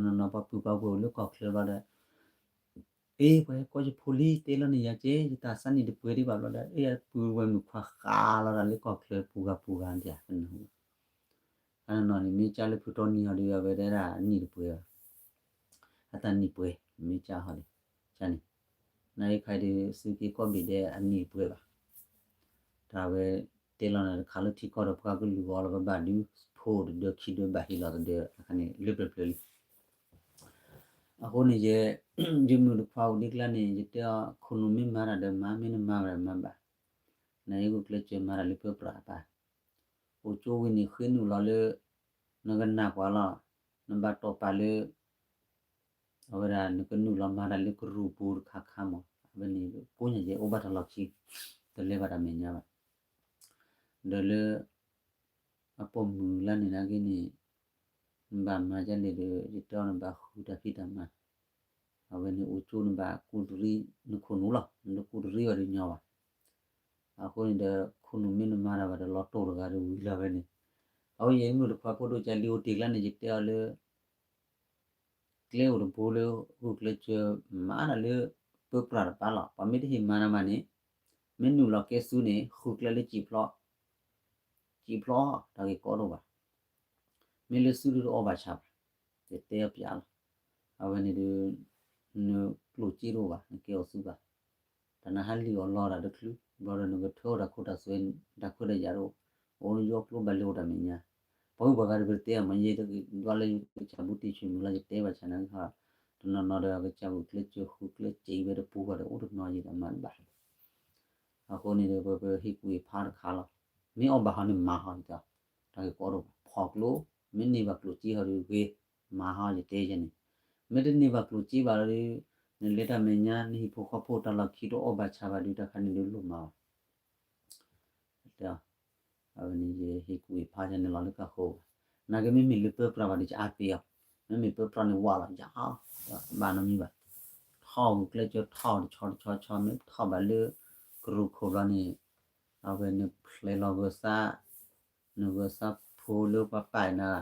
ပှၤပုၢ်တနီၤနီၤ ပှၤပုၢ်ပှၤဝဲၢ်အိၣ်လၢကီၢ်ချၢဘျီဒီး အ့ ပှၤဟဲကိးယဖိလံ တဲလီၤန့ၣ်ယၤကဲ ယတၢ်သးနံၣ်တပှဲၤဒံးဘၣ်ဘျီဒီး အ့အပှၤဝဲၢ်မုၣ်ခွါဃးလီၤတၢ်လၢကီၢ်ချၢပူၤဂၤပူၤဂၤဒံး ပနၢ်ဟူ အနီၢ်နီၢ်န့ၣ် မ့ၢ်ကၢ်လၢဖုတီနံၤဟီဒီး အဝဲဒၣ်အနံၣ်တပှဲၤဘၣ်, အတၢ်နံၣ်ပှဲၤ မ့ၢ်ကၢ်ဟီဒီး ကၢ်န့ၣ် နအံၤခါအံၤဒီး သုးက့ကိးဘ့ၣ်ဒဲးအနံၣ်တပှဲၤဘၣ်, တၢ်ဝဲတဲလီၤနၤတခါလၢထံကီၢ်ဒီး ပှၤကလုာ်ဂီၢ်လီၤ ပဘၣ်ဒုးဖိတဒၢခံဒၢဘၣ်ဟ့ၣ်လီၤတဒၢ အခါန့ၣ် လၢပျၢၤပျၢၤလံ အဃိန့ၣ်ယဲ ယမုၣ်တခွါအိၣ်ဒ်ကျါန့ၣ် ယတဲအီၤ ခိၣ်နူာ်မ့ၢ်မၤတၢ်ဒီးမၤ မ့ၢ်နမၤဘၣ်ဒီးမၤဘၣ်, နဟဲဂုာ်ကျဲးစၢးမၤတၢ်လၢပၢပြးတပၤ, အိၣ်ကၠိဝံၤန့ၣ် ဃ့နုာ်လီၤလၢ နကနၢ်ပှၤလီၤ, နဘၣ်တီၢ်ပာ်လၢ အဝဲဒၣ်နကနုာ်လီၤမၤတၢ်လၢကရူၢ်ပူၤတခါခါမး, အဝဲန့ၣ်ကိးညါယဲအိၣ်ဘၣ်တၢ်လီၢ်ခံ, တလဲၤဘၣ်တၢ်မဲာ်ညါဘၣ်, ဒီးလၢ အပိာ်မုၣ်လၢန့ၣ်နာ်က့န့ၣ် နဘၣ်မၤဒ်လဲၣ်ဒီး ယတဲအီၤနဘၣ်ဃုတၢ်ဖံးတၢ်မၤ, အဝဲန့ၣ်အိၣ်ကၠိနဘၣ်ကူၣ်တရံးနခိၣ်နူာ်လီၤ, နတကူၣ်တရံးဘၣ်ဒီးညီဘၣ်, အဃိန့ၣ်ဒီး ခိၣ်နူာ်မ့ၢ်နမၤတၢ်ဘၣ်ဒီးလီၤတိၢ်တဂၤဒီးဝံၤလီၤဝဲန့ၣ်, အဝဲယဲမုၣ်တခွါဖိဒိၣ်ကၢ်လံအိၣ်တ့ၢ်ကျါန့ၣ် ယတဲအီၤလၢ ကျဲအိၣ်တဘိလၢ ဂုာ်ကျဲးစၢးမၤတၢ်လၢ ပၢပြးတပၤလီၤ. ပှၤမ့ၢ်တဟ့ၣ်မၤနၤမးန့ၣ် မ့ၢ်နုာ်လီၤကဲစုန့ၣ် ဃုကျဲလၢစံာ်ဖျီ, စံာ်ဖျီ တၢ်ဂ့ၢ်ကီဒိၣ်ဘၣ်. မ့ၢ်လၢစုဒုးတအီၣ်ဘၣ်ဆၣ်ဘၣ်, ယတဲအီၤပျးလီၤ. အဝဲန့ၣ်ဒီး နကျိၣ်စ့တအိၣ်ဘၣ် နကဲအီၤစုဘၣ်. တၢ်နဟးလံၣ်အီၣ်လီတၢ်တချုး ဘျီဒီးနကထၢအီၣ်တၢ်ခိတၢ်သွဲ တၢ်ခွဲးတၢ်ယာ်တအိၣ်, အိၣ်လၢယိကျိဘၣ်လဲၤအိၣ်တၢ်မဲာ်ညါ, ပှၤဂုၤပှၤဂၤတပတဲမး ယဲဒွးလၢယကစၢ်ဘူးတံၢ်ဆူၣ်မုၢ်လီၤ ယတဲဘၣ်ဆၣ်နာ်က့ဟီ, တနီၤနီၤဒီး ကစၢ်ဂုာ်ကျဲးစၢးဃုကျဲးစၢးဝဲတပူၤဘၣ်ဒီး အိၣ်တနီၤယတၢ်မၤတဘၣ် အဃိန့ၣ်ဒီး ပဟ့ၣ်ကူၣ်ဟ့ၣ်ဖးတခါလီၤ. မ့ၢ်အီၣ်ဘၣ်ဟီန့ၣ်မၤဟီ, တၢ်ဂ့ၢ်ကီဒိၣ်ဘၣ်, ဖီၣ်ကျိ, မ့ၢ်န့ၢ်ဘၣ်ကျိၣ်စ့ဟီဒီးဂ့ၤ, မၤဟီယတဲယဲန့ၣ်, မ့ၢ်တန့ၢ်ဘၣ်ကျိၣ်စ့ဘၣ်ဒီး နလဲၤတၢ်မဲာ်ညါ နဟံၣ်ဖိဃီဖိတၢ်လီၢ်ခံတအီၣ်ဘၣ်ဆၣ်ဘၣ်ဒီး တၢ်ခါန့ၣ်ဒုးလိၣ်မၤဘၣ် အဝဲန့ၣ်ယဟ့ၣ်ကူၣ်ဟ့ၣ်ဖးယဲန့ၣ်လီၤလၢကၢ်ဃိဘၣ်. နာ်က့မ့မ့ၢ်လၢပၢပြးဘၣ်ဒီး ကအါပ့ၤအီၤ, မ့မ့ၢ်ပၢပြးန့ၣ်ဝးလီၤယၤ, ဘၣ်နီတမံၤဘၣ်, ထီ ကီၢ်ဂုာ်ကျဲကၠီထီၣ်တဆီတဆီဆီ မ့ၢ်ထီၣ်ဘၣ်လၢကရူၢ်ခိၣ်ဘျီန့ၣ်, အဝဲနဖျဲးလီၤဂၢၤသး, နဂၢၤသးဖိလၢပှၤပာ်နၤ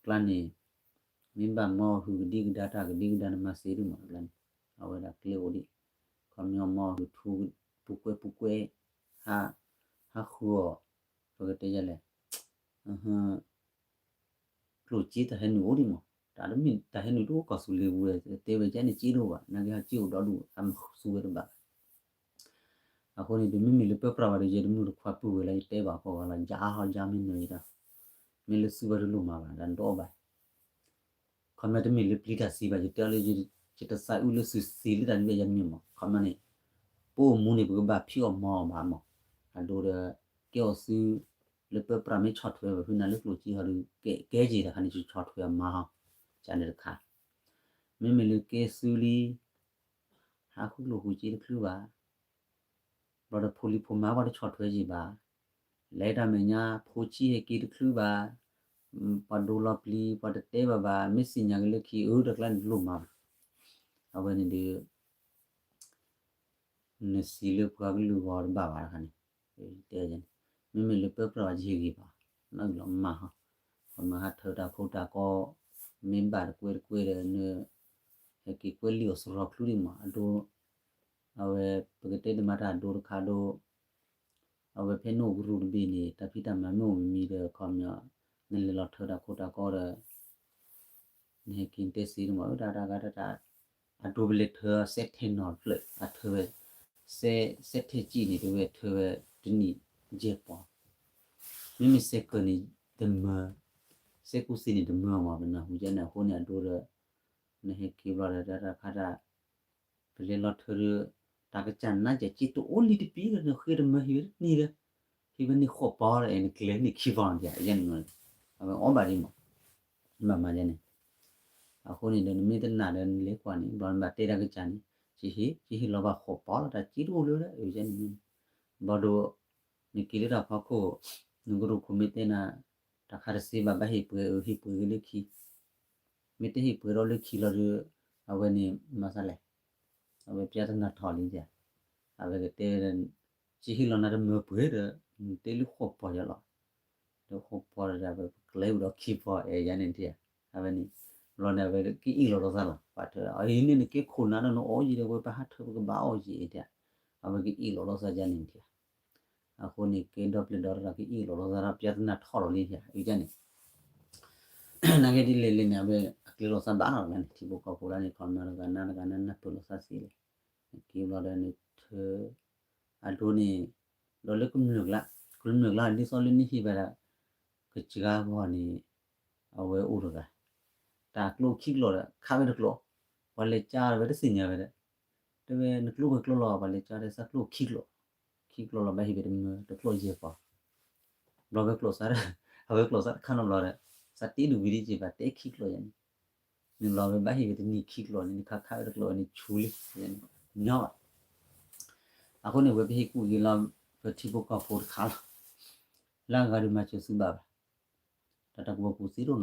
ကျါန့ၣ်, မ့ၢ်ဘၣ်မီၢ်ဟုၣ်ကဒံကဒါတၢ်ကဒံကဒါနမၤသ့ဒ်မးကျါန့ၣ်, အဝဲဒၣ်ကျဲအိၣ်ဒံး, ခီပညီမီၢ်ဟုၣ်ထူပူၤကွဲပူၤကွဲ, ဟးဃုအီၤ, ပကတဲယလဲၣ် ကျိၣ်စ့တၢ်ဟဲနုာ်အိၣ်ဒံးမး, တၢ်တမ့ၢ်တၢ်ဟဲနုာ်တအိၣ်ကီၢ်သူလ့ၤပူၤ, တဲဝဲကဲန့ၣ်စ့တအိၣ်ဘၣ်, နာ်က့ဟဲစ့အိၣ်ဒီဒူၣ် အမသူဝဲတဘၣ်. အဃိန့ၣ် တမ့မ့ၢ်လၢပၢပြးဝဲဒီး ယဲတမုၢ်တခွါပုၢ်ဝဲလၢယတဲဘၣ်ကီးဂၤလီၤ ယါဟီယါမ့ၢ်နၢၤယတၢ်, မ့ၢ်လၢသူဘၣ်တလိၣ်မၤဘၣ် တၢ်ဒိးဘၣ် ခီပညီတမ့ၢ်လၢပျံၤတၢ်သံဘၣ် ယတဲအီၤလၢ ယတသးအုးလၢသုသံလၢတၢ်န့ၣ်ဘၣ်ယၤတမ့ၢ်မး ခီပညီန့ၣ်, ပအိၣ်မူန့ၣ် ပကဘၣ်ဖံးအီၣ်မၤအီၣ်ဘၣ်မး, အဒိဒီး, ကဲအီၤသု, လၢပၢပြးမ့ၢ်ဆီၣ်ထွဲဘၣ်ဖုနၤလၢကျိၣ်စ့ဟီဒီး, ကဲကဲက့ၤတခါန့ၣ် ယဆီၣ်ထွဲအမါဟီ, ကန့ၣ်တခါ, မ့မ့ၢ်လၢကဲသုလံ, ဟးဃုကျိၣ်ဃုစ့တချုးဘၣ် ဘျီဒီးဖိလံၤဖိမါပှၤတဆီၣ်ထွဲယံၤဘၣ်, လဲၤတၢ်မဲာ်ညါဖိဆံးဟဲက့ၤတချုးဘၣ်, ပှၤဒိလီၤပျံၤ ပှၤတတဲဘၣ်ဘၣ် မ့ၢ်သ့ၣ်ညါက့ၤလၢခံအၢတကျါန့ၣ်တလိၣ်မၤဘၣ်, အဝဲန့ၣ်ဒီး နသံလၢပှၤကလုာ်ဂီၢ်တဘၣ်ဘၣ်တခါန့ၣ်, တဲန့ၣ်, မ့မ့ၢ်လၢပၢပြးယဟ့ၣ်ဂံၢ်ဘၣ်, နီၢ်အုၣ်လီၤမၤဟီ, ပမၤဟးထၢတၢ်ခိတၢ်ကီ, မ့ၢ်ဘၣ်တကွဲတကွဲဒီးန ဟဲက့ၤကွဲလံာ်အီၤစရီချူဒံးမး အဒိ, အဝဲပကတဲတမၤတၢ်အဒိတခါဒိ, အဝဲဖဲနအိၣ်ကရူၢ်တဘ့ၣ်န့ၣ် တၢ်ဖံးတၢ်မၤမ့ၢ်အိၣ်မံၤမံၤဒီးခီပညီ, နလဲၤလီၤထၢတၢ်ခိတၢ်ကီဒီး နဟဲက့ၤတဲသ့န့ၣ်မး တၢ်တၢ်ဂၤတၢ်တၢ်, အဒိပလဲၤထၢစဲထဲနီၤတဖျၢၣ် အထၢဝဲ, စဲ, စဲထဲကံၣ်န့ၣ် တဝဲထၢဝဲတနံၣ်ယဲၢ်ပီၤ, မ့မ့ၢ်စဲကၢၢ်န့ၣ်တမၢ, စဲကူစ့န့ၣ်တမၢမး ပနၢ်ဟူယဲန့ၣ် အဃိန့ၣ်အဒိဒီး, နဟဲက့ၤဘျီဒီးတၢ်တၢ်ခါတၢ်, ပလဲၤလီၤထၢဒီး, တၢ်ကစၢ်နါကၢ်က့တအိၣ်လံတပံၤဒီး နဃ့တမၢဟံၣ်ဝဲတန့ၢ်ဒီး, ဟံၣ်ဝဲန့ၢ်ဃိးပီၤဒီး အဲၣ်နကျဲၤန့ၢ်ခံပီၤန့ၣ် ယဲန့ၣ်, အဝဲအီၣ်ဘၣ်ဒံးမး, ဘၣ်မၤယဲန့ၣ်, အဃိန့ၣ်ဒီးနမ့ၢ်တနာ်ဒီးနလဲၤကွၢ်န့ၣ် ဘျီနဘၣ်တဲတၢ်ကစၢ်န့ၣ်, ကဟ့ၣ်, ကဟ့ၣ်လီၤဘၣ်ဃိးပီၤလီၤ တၢ်က့တအိၣ်လၢၤဒီး အဝဲယဲန့ၣ်, ဘျီဒီး, နက့ၤလၢတၢ်ဖီခိၣ်, နကရူၢ်ခိၣ်မ့ၢ်တဲနၤ, တၢ်ခါတသ့ဘၣ် ဘၣ်ဟ့ၣ်ပှဲၤအၢ ဟ့ၣ်ပှဲၤဂ့ၤလၢခံ မ့ၢ်တဟ့ၣ်ပှဲၤဒီးလၢခံလီၤဒီး, အဝဲန့ၣ်မၤသးလဲၣ်, အဝဲပျါတနၢ်ထီၣ်လံယၤ, အဝဲကတဲ, ကဟ့ၣ်လီၤနၤတမၢပှဲၤဒီး, နတဲလၢဃိးပီၤယၤလီၤ, ဒီးဃိးပီၤဒီး ပကျဲၤအိၣ်ဒီးခံပီၤအဲၣ်ယၤန့ၣ်ထံၣ်, အဝဲန့ၣ်, ဘျီန့ၣ် အဝဲကအ့ၣ်လိာ်လိာ်သးလီၤ ပှၤထၢ, အအံၤန့ၣ်နက့ခိၣ်နၤဒီးနအီၣ်ယံၤဒီး ဝဲပဟးထၢပကဘၣ်အီၣ်ယံၤထံၣ်, အဝဲကအ့ၣ်လိာ်လိာ်သးယၤန့ၣ်ထံၣ် အဃိန့ၣ် ကဲဒီပျဲၢ်ဒီတဂၤ ကအ့ၣ်လိာ်လိာ်သးဒီး ပျါတနၢ်ထီၣ်လီၤလံယၤ အံၤန့ၣ်, နာ်က့ဒ်လဲၣ်လဲၣ်န့ၣ် အဝဲအကျဲလိာ်သးဘၣ်နီတဂၤန့ၣ် ထံဖိကီၢ်ဖိလၢန့ၣ် ခီမီတဂၤနၤတဂၤနနၢ်ပၢၢ်လိာ်သးသ့လီၤ, က့ၤဘျီဒီးနထၢ, အဒိန့ၣ်, ဒီးလၢကမျၢၢ်ကျါ, ကမျၢၢ်ကျါဒ်သိးလၢနဟ့ၣ်ဘၣ်ဒၣ်, ကစှၤဂီၢ်န့ၣ်, အဝဲအိၣ်တဂၤ, တၢ်ကျိခံကျိာ်ဒီး ခးဝဲတကျိာ်, ပှၤလဲၤကၢ်ဝဲတသ့ၣ်ညါဝဲဒီး တဲဝဲနကျိၣ်ဝဲကျိၣ်လီၤ ပှၤလဲၤကၢ်တဲသးကျိၣ်ခံကျိာ်, ခံကျိာ်လီၤ ဘၣ်ဟ့ၣ်ဝဲတမၢ တကျိာ်ယဲၢ်ပီၤ, ဘျီဝဲကျိာ်သး, အဝဲကျိာ်သးတခါနီတဘျီဒီး, သးတ့ဒူၣ်ဝံၤဒ်က့ၤဘၣ်တဲခံကျိာ်ယဲန့ၣ်, နလီၤဝဲဘၣ်ဟ့ၣ်ဝဲတနံၣ်ခံကျိာ်န့ၣ် နခါခးဝဲတကျိာ်န့ၣ်ဆူလံ, ညီဘၣ်, အဃိန့ၣ် ဝဲပဟ့ၣ်ကူၣ်က့ၤလီၤ, ပထံဖိကီၢ်ဖိတခါလီၤ, လၢအဂၤဒုးမၤစၢၤသုဘၣ်ဘၣ်, တၢ်တၢ်ကူၣ်ဘၣ်ကူၣ်သ့ဒိၣ်နီတ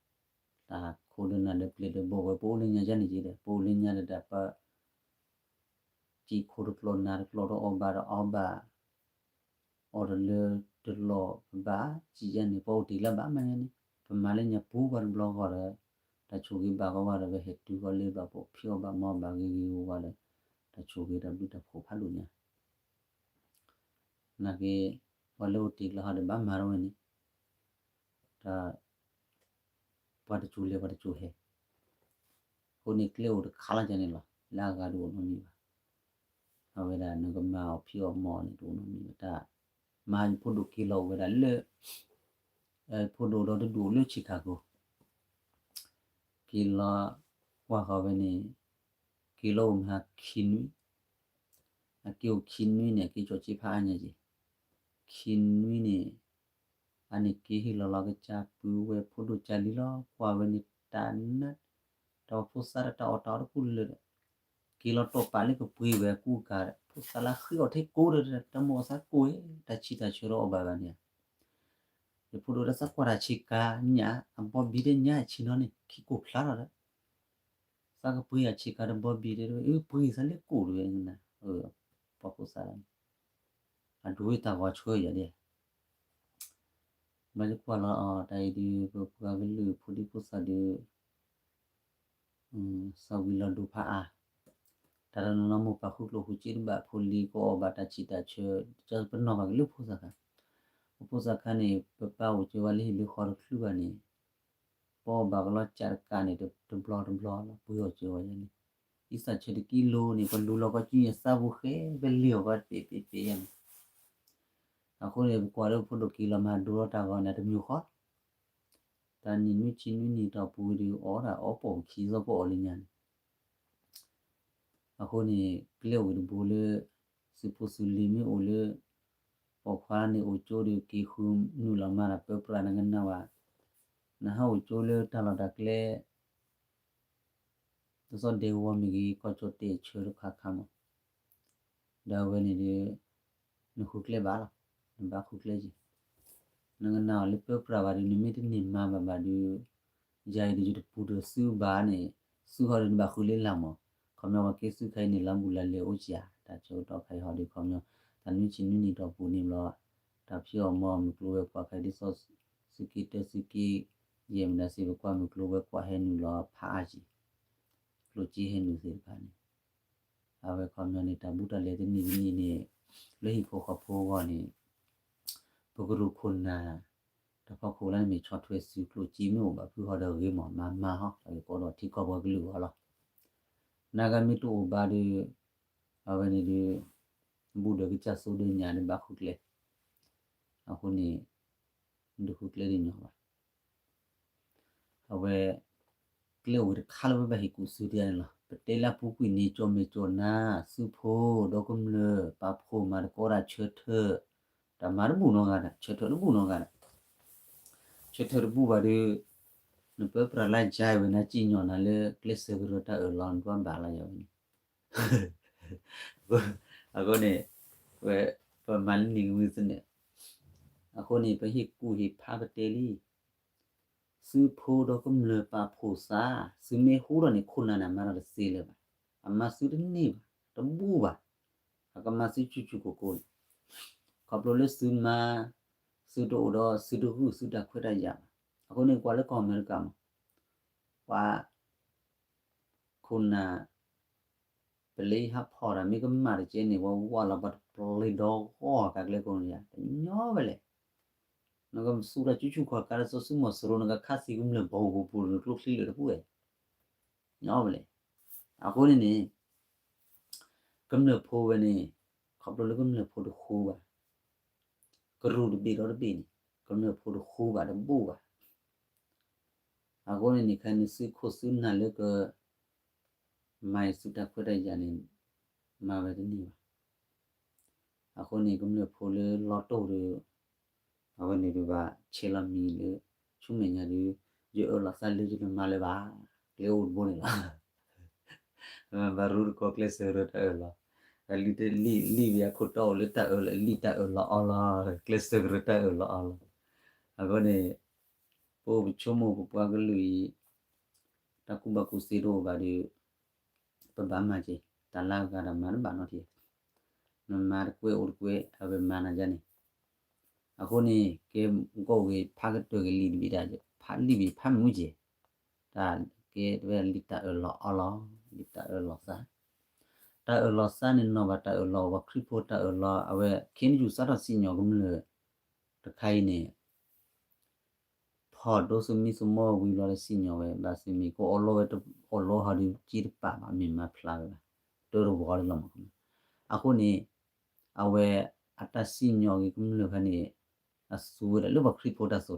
ဂၤ တၢ်ခိၣ်ဒီးနၤဒီးပျဲၢ်ဒီးဘီၣ်ဝဲ ပအိၣ်လၢညါယါန့ၣ်က့ဒီး ပအိၣ်လၢညါဒီးတၢ်ပၢ, စံးခိၣ်တကျိာ်နၤတကျိာ်ဒီးအီၣ်ဘၣ်ဒီးအီဘၣ်, အီၣ်တလၢတလီၢ်ပဘၣ်, စံးယါန့ၣ် ပအိၣ်တ့ၢ်လၢဘၣ်မးယါန့ၣ်, ပမၤလၢညါပူၤပှၤတဘျီဃီဒီး, တၢ်ဆိၣ်ဂ့ၤဘၣ်ဃီဝဲဒီး ပဟဲတုၤဃီလၢဘၣ် ပဖံးအီၣ်ဘၣ်မၤအီၣ်ဘၣ်ဂ့ၤဂ့ၤဝါဝါဒီး, တၢ်ဆိၣ်ဂ့ၤတၢ်ဘျုးတၢ်ဖှိၣ်ဖးဒိၣ်ညါ နာ်က့, ပှၤလၢအိၣ်တ့ၢ်လၢဟီဒီးဘၣ်မၤထီၣ်ဝဲန့ၣ်, တၢ်, ပှၤတစိၤလဲၤပှၤတစိၤဟဲ, အဃိန့ၣ်ကျဲအိၣ်တခါလီၤကန့ၣ်လီၤ လၢအဂၤတအိၣ်နီတမံၤဘၣ်, အဝဲဒၣ်နကမၤအီၤဖံးအီၣ်မၤအီၤန့ၣ်တအိၣ်နီတမံၤဘၣ်တၢ်, မၤယဖိဒိၣ်က့ၤလီၤအိၣ်ဝဲဒၣ်လၢ ဖိဒိၣ်ဒီးတဒူၣ်အိၣ်လၢ Chicago, က့ၤလီၤ, ကွၢ်ဃီၤဝဲန့ၣ်, က့ၤလီၤအိၣ်မဟါခံနွံ, အက့ၤအိၣ်ခံနွံန့ၣ် အက့ၤကၠီၣ်က့ဖးအါညါက့ၤ, ခံနွံန့ၣ်, အန့ၣ်က့ၤဟ့ၣ်လီၤလီၤကစၢ်ပုၢ်ဝဲၢ်ဖိဒိၣ်ကၢ်လံလီၤ ကွၢ်ဝဲန့ၣ်တၢ်နါ, တၢ်ဖိသၣ်တၢ်အီၣ်တၢ်အီတကူၣ်လၢာ်ဒီး, က့ၤလီၤတီၢ်ပာ်လၢကပှ့ၤဝဲအကူအကၤဒီး ဖိသၣ်လၢဃ့အီၣ်ထဲကိးဒီး တၢ်မိၢ်အသးကိးဝဲ တၢ်ဆံးတၢ်ဆၢဒီးအီၣ်ဘၣ်ဘၣ်န့ၣ်ဧါ, ယဖိဒိၣ်ဒီးသးကွၢ်တၢ်ဆံးကၤညၣ် အဘီဘံဒီးညၣ်အဆံးနီၤန့ၣ် ခံကိၢ်ဖျါထီၣ်ဒီး, သးကပှ့ၤအဆ့ကၤတဘီဘ့ၣ်တဲဝဲ, အၢ ပှ့ၤသးလၢကိၣ်တဝဲန့ၣ်, ပှၤဖိသၣ်လၢ အဒိးဝဲတၢ်ဂီၤဆှၢယၤဒဲး, ဘၣ်ယကွၢ်လီၤအီၤ တၢ်အံၤဒုး ပပှၤကလုာ်ဖိဒံဖိသၣ်ဒုး စီၤဝံၤလီၤဒိၣ်ဖးအါ, တၢ်တနီၤနီၤမိၢ်ပၢ်ဃုကျိၣ်ဃုစ့တဘၣ် ဖိလံၤကအီၣ်ဘၣ်တၢ်ဆံးတၢ်ဆၢ, ပနီၣ်ဘၣ်က့ၤလၢဖိသၣ်ခါ, ပဖိသၣ်ခါန့ၣ် ပပၢ်အိၣ်ကၢၤဝဲလၢဟံၣ်လၢဃီတချုးဘၣ်န့ၣ်, ပအီၣ်ဘၣ်ကလီကးတကးန့ၣ် တဘျီတဘျီလီၤ ပှ့ၤအီၣ်ကၢၤဝဲန့ၣ်, အံသၣ်ဆၢတကံလိၤန့ၣ် ပလူၤလီၤကီၢ်ကၠံအသးပူၤဃဲ ပလ့ၤအီၣ်ကီၢ်တပ့းပ့းပ့းယဲန့ၣ်, အဃိန့ၣ် ပကွၢ်လၢဖိဒိၣ်က့ၤလီၤမၤဒိလီၤတၢ်ဂီၤန့ၣ် တမံၤဃီ တၢ်နံၣ်နွံဆံနွံနံၣ်တီၢ်ပူၤဒုး အီၣ်ဒၣ်အီပီၣ်ပခံသီပအီၣ်လၢညါန့ၣ်, အဃိန့ၣ် ကျဲအိၣ်ဝဲတဘိလၢ သုးဖိသုးလံၤမ့ၢ်အိၣ်လၢ ပိာ်ခွါန့ၣ်အိၣ်ကၠိဒီး က့ၤဃုနုာ်လီၤမၤတၢ်ပၢပြးနကနၣ်ဝဲ, နဟးအိၣ်ကၠိလၢတၢ်လီၢ်တၢ်ကျဲ တသီဒဲကဝီၤမ့ၢ်ဂ့ၤ ကီၢ်ကၠီၣ်တဲာ်ဆၢတခါခါမး, ဒီးအဝဲန့ၣ်ဒီး နဃုကျဲဘၣ်လီၤ, နဘၣ်ဃုကျဲက့ၤ, နကနၣ်အီၤလၢပၢပြးဘၣ်ဒီး နမ့ၢ်တန့ၢ်မၤဘၣ်ဘၣ်ဒီး ယၤအံၤဒီးယတပူၤဒီးသုဘၣ်န့ၣ်, သုဟီဒီးနဘၣ်ဃုလၢလၢ်မး, ခီပညီပှၤကဲသုခါအံၤန့ၣ် လါဘူးလါလဲၤအိၣ်ကၠၤ, တၢ်ဆၢကတီၢ်ခါအံၤဟီဒီး ခီပညီ တၢ်နွံဆံနွံနံၣ်တီၢ်ပူၤန့ၣ်ဘျီ, တၢ်ဖံးအီၣ်မၤအီၣ်မုၢ်ကျိၤဝဲၤကွာ်ခါအံၤဒ်သိး သုးက့တၢသုးက့ ယဲၢ်မတၤစ့ၢ် ပကွၢ်မုၢ်ကျိၤဝဲၤကွာ်ဟဲနုာ်လီၤဖးအါက့ၤ, ကျိၣ်စ့ဟဲနုာ်သ့ၣ်တဖၣ်န့ၣ်, အဝဲခီပညီန့ၣ် တၢ်ဘူးတၢ်လဲတနံၣ်တနံၣ်န့ၣ် လၢဟံၣ်ဖိဃီဖိအဂီၢ်န့ၣ် ပကရူၢ်ခိၣ်နၢ် တၢ်ဖီခိၣ်လၢမ့ၢ်ဆီၣ်ထွဲစုကျိၣ်စ့မ့ၢ်အိၣ်ဘၣ်ဖုဟီဒီးဂ့ၤမး မၤမၤဟီ တၢ်ဂ့ၢ်ကီဒီးထံကီၢ်ပှၤကလုာ်အဂီၢ်လီၤ. နၤဂၤမ့ၢ်တအိၣ်ဘၣ်ဒီး အဝဲန့ၣ်ဒီး ဘူးဒီးကစၢ်စိၤဒီးညၣ်ဒီးဘၣ်ဃုကျဲ, အဃိန့ၣ် နတဃုကျဲဒ်ညီဘၣ် အဝဲ ကျဲအိၣ်ဝဲတခါလၢပဘၣ်ဟ့ၣ်ကူၣ်စုတယါန့ၣ်လီၤ. ပတဲလၢအပူၤကွံာ်န့ၣ် ကၠီၣ်မဲာ်ကၠီၣ်နါ သုးဖိဒီးကမျၢၢ် ပာ်ဖှိၣ်မၤသကိးတၢ်ဆၢထၢၣ်, တၢ်မၤတဘူၣ်နီတဂၤဒီး ဆၢထၢၣ်တဘူၣ်နီတဂၤဒီး ဆၢထၢၣ်တဘူၣ်ဘၣ်ဒီး နပၢပြးလၢယါဝဲ နစံၣ်ညီၣ်နၤလၢကျဲစၢၤကရၢတၢ်အၢၣ်လီၤ နကွၢ်ဘၣ်လီၤယၤဝဲန့ၣ် အဃိန့ၣ် ဝဲ ပမၤလၢနံၤကမှံသန့ၣ် အဃိန့ၣ် ပဟ့ၣ်ကူၣ်ဟ့ၣ်ဖးပတဲလံ သုးဖိဒီးကမျၢၢ်ပာ်ဖှိၣ်သး, သုမ့ၢ်ဟူထီၣ်န့ၣ် ခိၣ်နၢ်န့ၣ် အမၤတၢ်တသ့လၢၤဘၣ်, အမၤသုတန့ၢ်ဘၣ်, တဘူၣ်ဘၣ်, အကမၤသုဆူၣ်ဆူၣ်ကိၢ်ကိၢ်န့ၣ်, ခီဖျိလၢသုမၤ, သုတအိၣ်ဒီး သုတဂုာ်သုတၢ်ခွဲးတၢ်ယာ်ဘၣ်. အဃိန့ၣ် ကွၢ်လၢကီၢ်အမဲရကၤမး, ပှၤ ခိၣ်နၢ် ပလ့ဟးဖီၣ်တၢ်မ့ၢ်ကမၣ်တကဲန့ၣ် ပှၤဝးလီၤပှၤတပျ့ၤဒီဂီၢ်ကးကျဲကိးန့ၣ်ယါ တညီဝဲလဲၣ်. နကသူၣ်တၢ်ဆူၣ်ဆူၣ်ခီၣ်ခါလၢစီၤစုမီၤစိရိၤ နကခးသံကမျၢၢ်ပှၤဟူးပူၤ နကျိချံလၢာ်တပူၤဝဲ, ညီဝဲလဲၣ်. အဃိန့ၣ်န့ၣ် ကမျၢၢ်ဖိဝဲန့ၣ် ခီဖျိလၢကမျၢၢ်ဖိတဃိဘၣ် ကရူၢ်တဘ့ၣ်ဒီတဘ့ၣ်န့ၣ် ကမျၢၢ်ဖိတဃိဘၣ်တဘူၣ်ဘၣ်. အဃိန့ၣ်န့ၣ် ခဲအံၤန့ၣ် သုးခိၣ်သုးနၢ်လၢက မၤအံၤသုတၢ်ခွဲးတၢ်ယာ်န့ၣ် မၤဝဲတန့ၢ်ဘၣ်. အဃိန့ၣ် ကမျၢၢ်ဖိလၢလီၤတိၢ်ဒီး အဝဲန့ၣ်ဒုးဘၣ်ဆဲးလီၤမံၤလၢ ဆူမဲာ်ညါဒုး ယအၢၣ်လီၤသးလၢယတမၤလၢၤဘၣ် ကျဲအိၣ်တဘိန့ၣ်လီၤ. ဘၣ်ရူတကိးကျဲစၢၤကရၢတၢ်အၢၣ်လီၤ, လံာ်တလံာ်လံာ်ဝံၤအခိၣ်တီအိၣ်လၢတၢ်အၢၣ်လီၤ လံာ်တၢ်အၢၣ်လီၤအီလီၤ, ကျဲစၢၤကရၢတၢ်အၢၣ်လီၤအီလီၤ. အဃိန့ၣ် ပအိၣ်ပဆိကမိၣ်ပပှၤကလုာ်အံၤ တၢ်ကူၣ်ဘၣ်ကူၣ်သ့တအိၣ်ဘၣ်ဒီး ပဘၣ်မၤက့ၤ တၢ်လၢအဂၤတၢ်မၤတဘၣ်နီတထံၣ်, နမၤတကွဲးအိၣ်တကွဲး အဝဲမၤနၤယါန့ၣ်. အဃိန့ၣ် ကဲကီၢ်ဂ့ၤ ဖးကတၢၢ်က့ၤလံာ်တဘ့ၣ်တၢ် ဖးလံာ်ဘ့ၣ်ဖးမုၢ်က့ၤ, တၢ်ကဲတဝဲလံာ်တၢ်အၢၣ်လီၤအီလီၤ, လံာ်တၢ်အၢၣ်လီၤသး, တၢ်အၢၣ်လီၤသးန့ၣ်နီၢ်ဘၣ်တၢ်အၢၣ်လီၤ ပှၤခရံာ်ဖိတၢ်အၢၣ်လီၤ အဝဲ ခ့ၣ်အဲၣ်ယူၣ် စးထီၣ်စံၣ်ညီၣ်ကမျၢၢ် တခါအံၤန့ၣ် ဖီၣ်ဒိသုးမံသမိးဝံၤဘျီဒီးစံၣ်ညီၣ်ဝဲ ဘၣ်သ့ၣ်မ့ၢ်ကအိၣ်လီၤဝဲ အိၣ်လီၤဟီဒုးက့တပာ်ဘၣ် မ့ၢ်မၤဖျါဝဲဘၣ် တၢတဝီလၢလီၤမး. အဃိန့ၣ် အဝဲအတၢ်စံၣ်ညီၣ်ဂ့ၤကမျၢၢ်ခါန့ၣ် အသူဝဲဒၣ်လၢပှၤခရံာ်ဖိတၢ်သိၣ်တၢ်သီ လၢ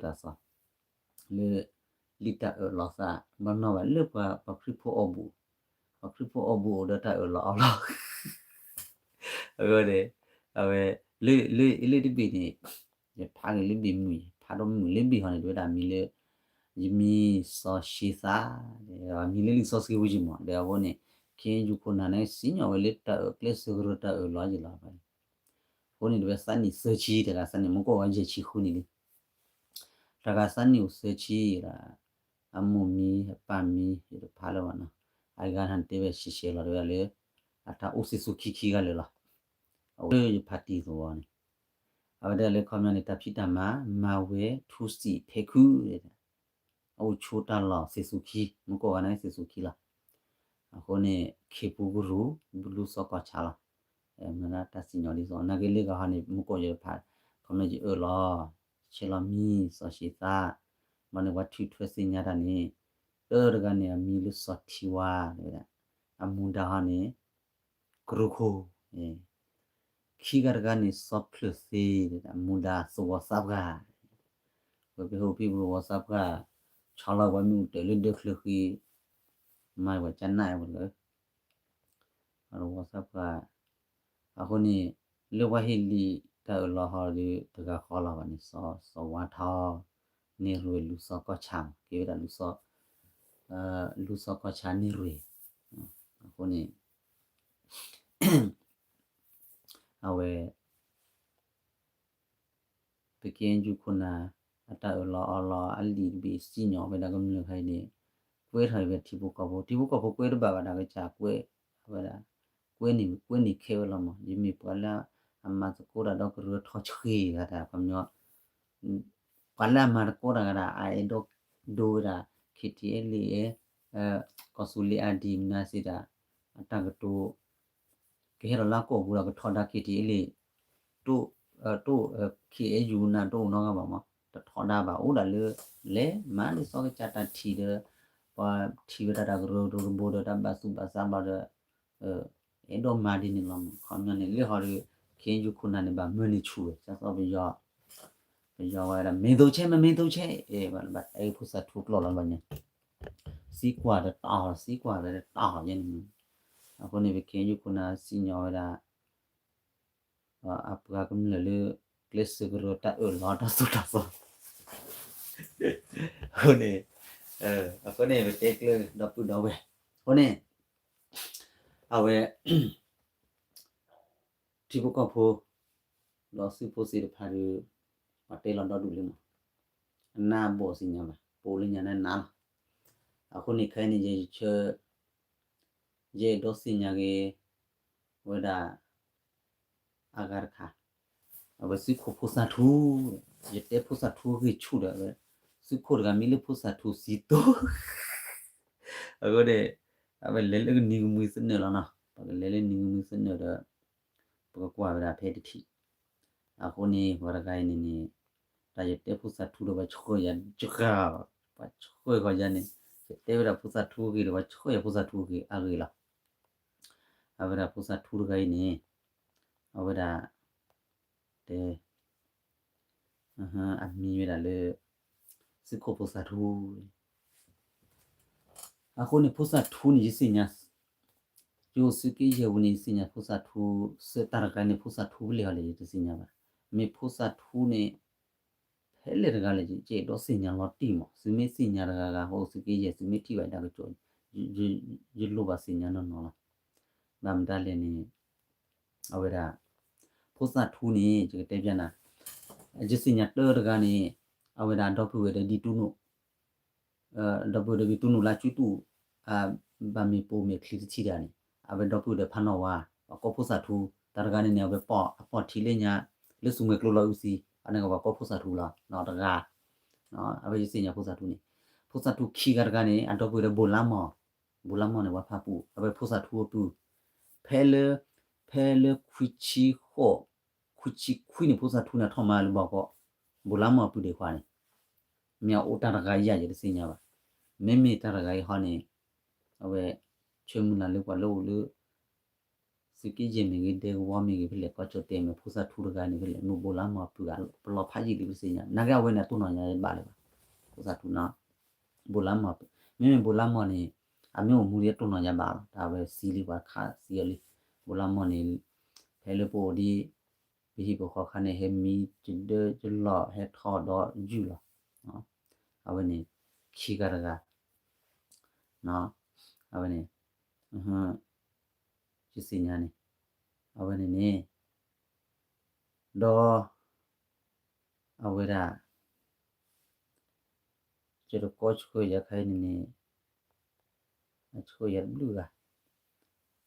လံာ်တၢ်အၢၣ်လီၤသး ဘၣ်နီၢ်ဘၣ်လၢပှၤခရံာ်ဖိအီၣ်ဘူၣ်, ပှၤခရံာ်ဖိအီၣ်ဘူၣ်အိၣ်ဒီးတၢ်အၢၣ်လီၤအီလီၤ အဃိန့ၣ် အဝဲ လၢ လၢ လၢတဘ့ၣ်န့ၣ် ယဖးက့ၤလၢဘ့ၣ်မုၢ်, ဖးဒီးမုၢ်လၢဘ့ၣ်ဟီန့ၣ် တဝဲဒၣ်မံၤလၢ ယမံၤစီၤၡ့သး, မံၤလၢလံာ်စီဆှံပူၤက့ၤမး, ဒီးအဃိန့ၣ် ခ့ၣ်အဲၣ်ယူၣ်ခိၣ်နၢ်န့ၣ် စံၣ်ညီၣ်ဝဲလၢတၢ်အၢၣ်ကျဲစၢၤကရၢတၢ်အၢၣ်လီၤယ့ၣ်လီၤ. အဃိန့ၣ် တဝဲသးနံၣ်သၢဆံ တဂၤသးနံၣ်မ့ၢ်ကအိၣ်ဝဲယဲၢ်ဆံဃုနံၣ်လံ တဂၤသးနံၣ်အိၣ်သၢဆံဒီး အမိၢ်မံၤအပၢ်မံၤ ယတဖးလၢၤဘၣ်နီၤ, အဂၤန့ၣ်တဲဝဲရှဲရှဲလီၤ တဲဝဲဒၣ်လၢ အတၢ်အိၣ်စ့ၢ်ဆူခံခံဂၤလၢာ်လီၤ. အအိၣ်လၢယဖးတံၢ်သဝီန့ၣ် အဝဲဒၣ်လၢခီပညီန့ၣ် တၢ်ဖံးတၢ်မၤ မၤဝဲထူစံာ်ဖဲခုၣ် အအိၣ်ဆိးတၢ်လီၢ်စ့ၢ်ဆူခံ မူကီၢ်ဂၤန့ၣ်စ့ၢ်ဆူခံလီၤ. အဃိန့ၣ် ခ့ပူၤကရူၢ် လူစီၤကီၢ်ဆၣ်လီၤ. မ့ၢ်ဒၣ်တၢ်စံၣ်ညီၣ်ဒ်သိး နာ်က့လၢဂၤဟီန့ၣ် မူကီၢ်ယဖး ခီပညီယအၢၣ်လီၤ ဆဲးလီၤမံ စီၤၡံသး ဘၣ်န့ၣ်ပှၤထုးထွဲသ့ၣ်ညါတၢ်န့ၣ် တၢတဂၤန့ၣ် အမံၤလၢစီၤထံဝါ တဲဝဲဒၣ် အမူဒါဟီန့ၣ် ကရူၢ်ခိၣ် ခံဂၤတဂၤန့ၣ် စီၤဖျၢၣ်သ့ တဲဝဲဒၣ် မူဒါသဝီသးပှၢ် ဝဲပဟိၣ်ဖံၣ်ပူၤသဝီသးပှၢ် ဆီလီၤပှၤမ့ၣ်အူတၢၢ်လၢဒၢချၢဃံ မၤပှၤကနၣ်ဝဲလၢ အသဝီသးပှၢ် အဃိန့ၣ် လၢပှၤဟ့ၣ်လံာ်တၢ်အၢၣ်လီၤဟီဒီး တဂၤဃီလီၤဘၣ်န့ၣ် စီၤဝါထီ န့ၢ်ရွဲၣ်လူစီၤကီၢ်ဆၣ် ကဲဝဲဒၣ် လူစီၤကီၢ်ဆၣ်န့ၢ်ရွဲၣ် အဃိန့ၣ် အဝဲ ပကဲယူခိၣ်နၢ် အတၢ်အၢၣ်လီၤအီလီၤအလံာ်တဘ့ၣ်စံၣ်ညီၣ်ဝဲဒၣ်ကမျၢၢ်ခါအံၤန့ၣ် ကွဲထီၣ်အံၤဝဲထံဖိကီၢ်ဖိ ထံဖိကီၢ်ဖိကွဲတဘၣ်ဘၣ်ဒၣ်ကစၢ်ကွဲ အဝဲဒၣ် ကွဲန့ၣ် ကွဲန့ၣ်ခဲဝဲလီၤမး ယမ့ၢ်ပှၤလၢအမၤသကိးတၢ်ဒီးကရၢထီဆှံဂၤတၢ် ခီပညီ ပှၤလၢအမၤသကိးတၢ်ဂၤဒၣ် အအဲၣ်ဒိးဒိဝဲဒၣ် ခ့ထံအဲလ့ၣ် အဲ ကီၢ်သူလ့ၤအါဒံးမနုၤစ့ၢ်ဒၣ် အတၢ်ကတိၤ ကဟဲဒီးလၢကီၢ်ပူၤဒီးကထီဒါ ခ့ထံအဲလ့ၣ် တိၣ် တိၣ် ခ့အဲယူနၤတအိၣ်နီတဂၤဘၣ်မး တထီဒါဘၣ် အိၣ်ဒၣ်လၢ လဲၤမၤလၢစီၤကစၢ်တၢ်ထံၣ်ဒီး ပှၤထံၣ်ဝဲဒၣ်တၢ်ကရၢကရိတဘိဒီး တၢ်ဘၣ်သူၣ်ဘၣ်သးဘၣ်ဒီး အဲၣ်ဒိးမၤဒ်န့ၣ်လီၤမး ခီပညီန့ၣ် လၢဟီဒီး ခ့ယူခိၣ်နၢ်န့ၣ် ဘၣ်မၢန့ၢ်ဆူၣ်ဝဲ ဒ်သိးပယီၤ ပယီၤဝဲဒၣ် မ့ၢ်သိးဆဲး မ့ၢ်မ့ၢ်သိးဆဲး အဲၣ်ဘၣ် ဘၣ်အဲၣ်ဖိသၣ်ထူကျိးလီၤဘျီညါ သံကွၢ်ဒီးတၢ်အီၣ် သံကွၢ်ဒီးတၢ်အီၣ်ယဲန့ၣ်မး အဃိန့ၣ် ပခ့ယူခိၣ်နၢ်စံၣ်ညီၣ်ဝဲဒၣ် အပှၤကမျၢၢ်လၢ ကျဲးစၢးကရၢတၢ်အၢၣ်လီၤတၢ်သိၣ်တၢ်သီ အဃိန့ၣ် အဃိန့ၣ် ပတဲကျၢၤဒီပုၢ်ဒီဝဲၢ် အဃိန့ၣ် အဝဲ ထံဖိကီၢ်ဖိ ဒီးသုးဖိသ့ၣ်တဖၣ်ဒီး ပှၤတဲလီၤဒီဒူၣ်လံမး အနၢ်ဘီၣ်သ့ၣ်ညါဘၣ် ပအိၣ်လၢညါန့ၣ်နးလီၤ အဃိန့ၣ် ခဲအံၤန့ၣ် ယဆၢ ယအဲၣ်ဒိးသ့ၣ်ညါက့ၤ ဝဲဒၣ် အဂၤတခါ အဝဲသုးခိၣ်ဖိသၣ်ထူ ယတဲဖိသၣ်ထူဂ့ၢ်ဆူၣ်ဒီး သုးခိၣ်တဂၤမံၤလၢဖိသၣ်ထူစံးတိၢ် အဃိန့ၣ် အဝဲလဲၤလၢကနံၤကမှံသနၢၣ်လီၤနီၤ ပကလဲၤလၢနံၤကမှံသနၢၣ်ဒီး ပကကွၢ်ဝဲဒၣ်ဖဲတထံၣ် အဃိန့ၣ် ပှၤတဂၤအံၤန့ၣ်န့ၣ် တၢ်ယတဲဖိသၣ်ထူဒီးပှၤဆှၢယၤတဂၤလီၤ ပှၤဆှၢဃီၤယၤန့ၣ် ယတဲဝဲဒၣ်ဖိသၣ်ထူအဂ့ၢ်ဒီး ပှၤဆှၢယၤဖိသၣ်ထူအဂ့ၢ်အဂ့ၢ်လီၤ အဝဲဒၣ်ဖိသၣ်ထူတဂၤအံၤန့ၣ် အဝဲဒၣ် တဲ အမံၤဝဲဒၣ်လၢ သုးခိၣ်ဖိသၣ်ထူ အဃိန့ၣ် ဖိသၣ်ထူန့ၣ် ယသ့ၣ်ညါ ယအိၣ်သုးက့ယဲၢ်ပူၤန့ၣ် ယသ့ၣ်ညါဖိသၣ်ထူ သၢတၢ်တဂၤန့ၣ် ဖိသၣ်ထူဖဲလဲၣ်ဟီလဲၣ် ယတသ့ၣ်ညါဘၣ်. မ့ၢ်ဖိသၣ်ထူန့ၣ် ဖဲလဲၣ်တဂၤလဲၣ် ယအဲၣ်ဒိးသ့ၣ်ညါလီၤတံၢ်မး. သုမ့ၢ်သ့ၣ်ညါတဂၤဂၤ အိၣ်သုးက့ယဲၢ် သုမ့ၢ်ထံၣ်ဘၣ်တၢ်ကစီၣ် ယလိၣ်ဘၣ်သ့ၣ်ညါနီၢ်နီၢ်လီၤ. ဘၣ်မတၤလဲၣ်န့ၣ် အဝဲဒၣ် ဖိသၣ်ထူန့ၣ် ယကတဲပျးနၤ ယသ့ၣ်ညါတၢတဂၤန့ၣ် အဝဲဒၣ်ဒီပုၢ်ဝဲၢ်ဒီးဒ်တူၢ်နူၢ် ဒီပုၢ်ဝဲၢ်ဒီးဒ်တူၢ်နူၢ်လၢကၠူတူၢ် ဘၣ်မ့ၢ်ပိာ်မ့ၢ်ချံတထံၣ်တဂၤန့ၣ် အဝဲဒီပုၢ်ဝဲၢ်ဒီးဖးနီၣ်ဝါ ပှၤကိးဖိသၣ်ထူ တၢ်တဂၤန့ၣ်န့ၣ် အဝဲပီၢ်အပီၢ်ထံလၢညါ လၢသူမှဲၤကျိလီၤအုးသံ အန့ၣ်ကဘၣ်ကိးဖိသၣ်ထူလီၤ နီၢ်တဂၤ အဝဲယသ့ၣ်ညါဖိသၣ်ထူန့ၣ် ဖိသၣ်ထူခံဂၤတဂၤန့ၣ် အဒီပုၢ်ဝဲၢ်ဒီးဘိၣ်လါမီၢ် ဘိၣ်လါမီၢ်န့ၣ် ပှၤဖးပူၤ အဝဲဖိသၣ်ထူအပုၢ် ဖဲလၢ ဖဲလၢခွံဆံဃိး ခွံဆံခွံန့ၣ် ဖိသၣ်ထူန့ၣ် ထီၣ်မၤလၢဘီကီး ဘိၣ်လါမီၢ်အပုၢ်ဒံးခွါန့ၣ် မ့ၢ်အအိၣ်တၢ်တဂၤယၤ ယတသ့ၣ်ညါဘၣ်. မ့မ့ၢ်တၢ်တဂၤအံၤဟီန့ၣ် အဝဲ ဆၢမုၢ်လၢ်လၢပှၤလၢအိၣ်လၢ သုးက့ယဲၢ်မ့ၢ်ဂ့ၤ ဒဲကဝီၤမ့ၢ်ဂ့ၤ ဖဲလဲၣ်ကီၢ်ကၠီၣ်တဲာ်မ့ၢ်ဖိသၣ်ထူတဂၤန့ၣ် ဖဲလဲၣ် မ့ၢ်ဘိၣ်လါမီၢ်အပုၢ်ဂၤ ပလီၤဖးယံာ်လံ ပတသ့ၣ်ညါ နာ်က့အဝဲန့ၣ် အတိၢ်နီၢ်ညါဘၣ်လၢၤဘၣ် ဖိသၣ်ထူနီၤ ဘိၣ်လါမီၢ်အပုၢ် မ့မ့ၢ်ဘိၣ်လါမီၢ်န့ၣ် အမ့ၢ်အိၣ်မူဒံးအတိၢ်နီၢ်ညါဘၣ်လီၤ တၢ်ဝဲသံလံပှၤခးသံအီၤလံ ဘိၣ်လါမီၢ်န့ၣ် ဖဲလၢပအိၣ်ဒံး ပဟံၣ်ပဃီခါန့ၣ် ဟဲမံယဒၢယလီၢ် ဟဲထီၣ်ဒီးယုၢ်လီၤ အဝဲန့ၣ် ခံဂၤတဂၤ အဝဲန့ၣ် ယသ့ၣ်ညါန့ၣ် အဝဲန့ၣ်န့ၣ် ဒီး အဝဲဒၣ် ယတကီဆှၢယၤခါအံၤန့ၣ်န့ၣ် အဆှၢယၤတဘျုးဂၤ,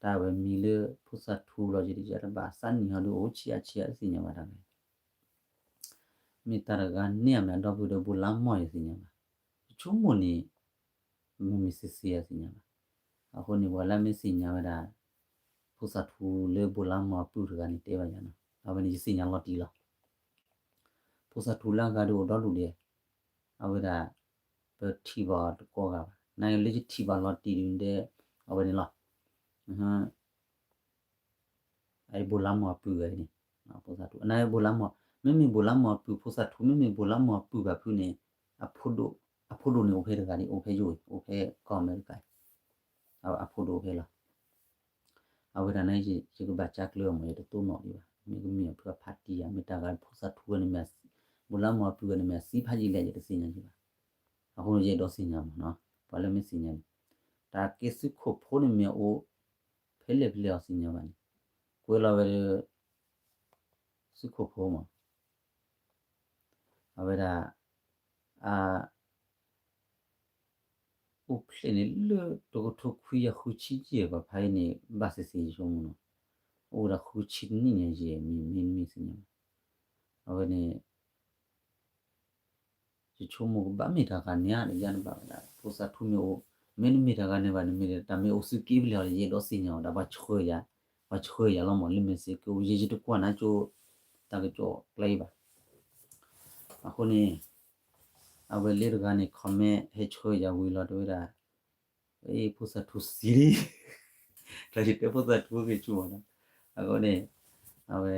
တၢ်ဝဲမံလၢဖိသၣ်ထူလီၤ ယတယၤတဘၣ် သးနံၣ်ဟီဒုးအိၣ်ဆံးအါဆံးအါ တသ့ၣ်ညါဘၣ်တၢ်ဂၤ, မ့ၢ်တၢ်တဂၤန့ၣ်အမ့ၢ်အဒီပုၢ်ဝဲၢ်ဒီးဘိးလါမီၢ် ယသ့ၣ်ညါဘၣ်, ယဆိကမိၣ်န့ၣ် မ့မ့ၢ်စ့စ့ယသ့ၣ်ညါဘၣ်, အဃိန့ၣ် ပှၤလၢမ့ၢ်သ့ၣ်ညါဝဲဒၣ် ဖိသၣ်ထူလၢဘိးလါမီၢ်အပုၢ်တဂၤန့ၣ် တဲဘၣ်ယၤနီၤ, အဝဲန့ၣ်ယသ့ၣ်ညါလီၤတံၢ်လီၤ. ဖိသၣ်ထူလၢအဂၤဒုးအိၣ်ဒီဒူၣ်ဒဲး, အဝဲဒၣ် ပထံၣ်ဘၣ်အီၤတကိးဂၤဘၣ်, နလၢယထံၣ်ဘၣ်လီၤတံၢ်ဒုးဒဲး, အဝဲန့ၣ်လီၤ. အဘိးလါမီၢ်အပုၢ်ဂၤန့ၣ်, ဖိသၣ်ထူ နဘိးလါမီၢ်, မ့မ့ၢ်ဘိးလါမီၢ်အပုၢ် ဖိသၣ်ထူ မ့မ့ၢ်ဘိးလါမီၢ်အပုၢ်ဘၣ်ဖုန့ၣ်, အဖိဒိၣ်န့ၣ်အိၣ်ဖဲတဂၤန့ၣ် အိၣ်ဖဲယိၣ်အံၤ အိၣ်ဖဲကီၢ်အမဲရကၤအံၤ, အဖိဒိၣ်အိၣ်ဖဲလီၤ. အဝဲဒၣ်န့ၣ် ယကဘၣ်ကၢ်ကျၢၤမး ယတတိၢ်နီၣ်ဒံးဘၣ်, မ့ၢ်ကမ့ၢ်အဖုအဖးတံၢ်ယၤ မ့ၢ်တၢ်ဂၤဖိသၣ်ထူန့ၣ်မ့ၢ်, ဘိးလါမီၢ်အပုၢ်ဂၤန့ၣ်မ့ၢ်အသံဖးယံာ်လဲၣ် ယတသ့ၣ်ညါယၤဘၣ်. အဃိန့ၣ် ယအဲၣ်ဒိးသ့ၣ်ညါမးနီၤ, ပှၤလၢမ့ၢ်သ့ၣ်ညါန့ၣ်, တၢ်ကဲသုးခိၣ်ဖိန့ၣ်မ့ၢ်အအိၣ် ဖဲလဲၣ်ဖဲလဲၣ်အီၤသ့ၣ်ညါဘၣ်န့ၣ်, ကွဲးလီၤဝဲဒၣ် သုးခိၣ်ဖိမး အဝဲဒၣ် အိၣ်ဖျဲၣ်န့ၣ်လၢတကထိခွံကယၤဃုဆံယဲၢ် ပှၤဖးအံၤန့ၣ် ဘၣ်သ့ၣ်သ့ၣ်ယဆိကမိၣ်နီၤ, အိၣ်ဝဲဒၣ်ဃုဆံတနံၣ်ညါယဲၢ် မ့ၢ်မ့ၢ်မ့ၢ်သ့ၣ်ညါ, အဝဲန့ၣ် ယဆိကမိၣ်ကဘၣ်မ့ၢ်တၢ်ဂၤန့ၣ်ဧါ ယၤတဘၣ်ဝဲဒၣ် ဖိသၣ်ထူမ့ၢ်အိၣ်, မ့ၢ်နမ့ၢ်တၢ်ဂၤန့ၣ်ဘၣ် နမ့ၢ်တၢ်မ့ၢ်အိၣ်သုးက့ဖဲလဲၣ်အီၤ ယအဲၣ်ဒိးသ့ၣ်ညါအီၤ ဒီးပှၤဆှၢယၤ, ပှၤဆှၢယၤလီၤမး လၢမဲာ်စ့က့ ယဲယတကွၢ်နၤကၠိ တၢ်ကစီၣ်ကျဲအံၤဘၣ်. အဃိန့ၣ် အဝဲလၢတဂၤန့ၣ် comment ဟဲဆှၢယၤဝံၤလီၤ တဲဝဲဒၣ် အ့ ဖိသၣ်ထူစံလံ, တၢ်ယတဲဖိသၣ်ထူဂ့ၤဆူၣ်မးနီၤ, အဃိန့ၣ် အဝဲ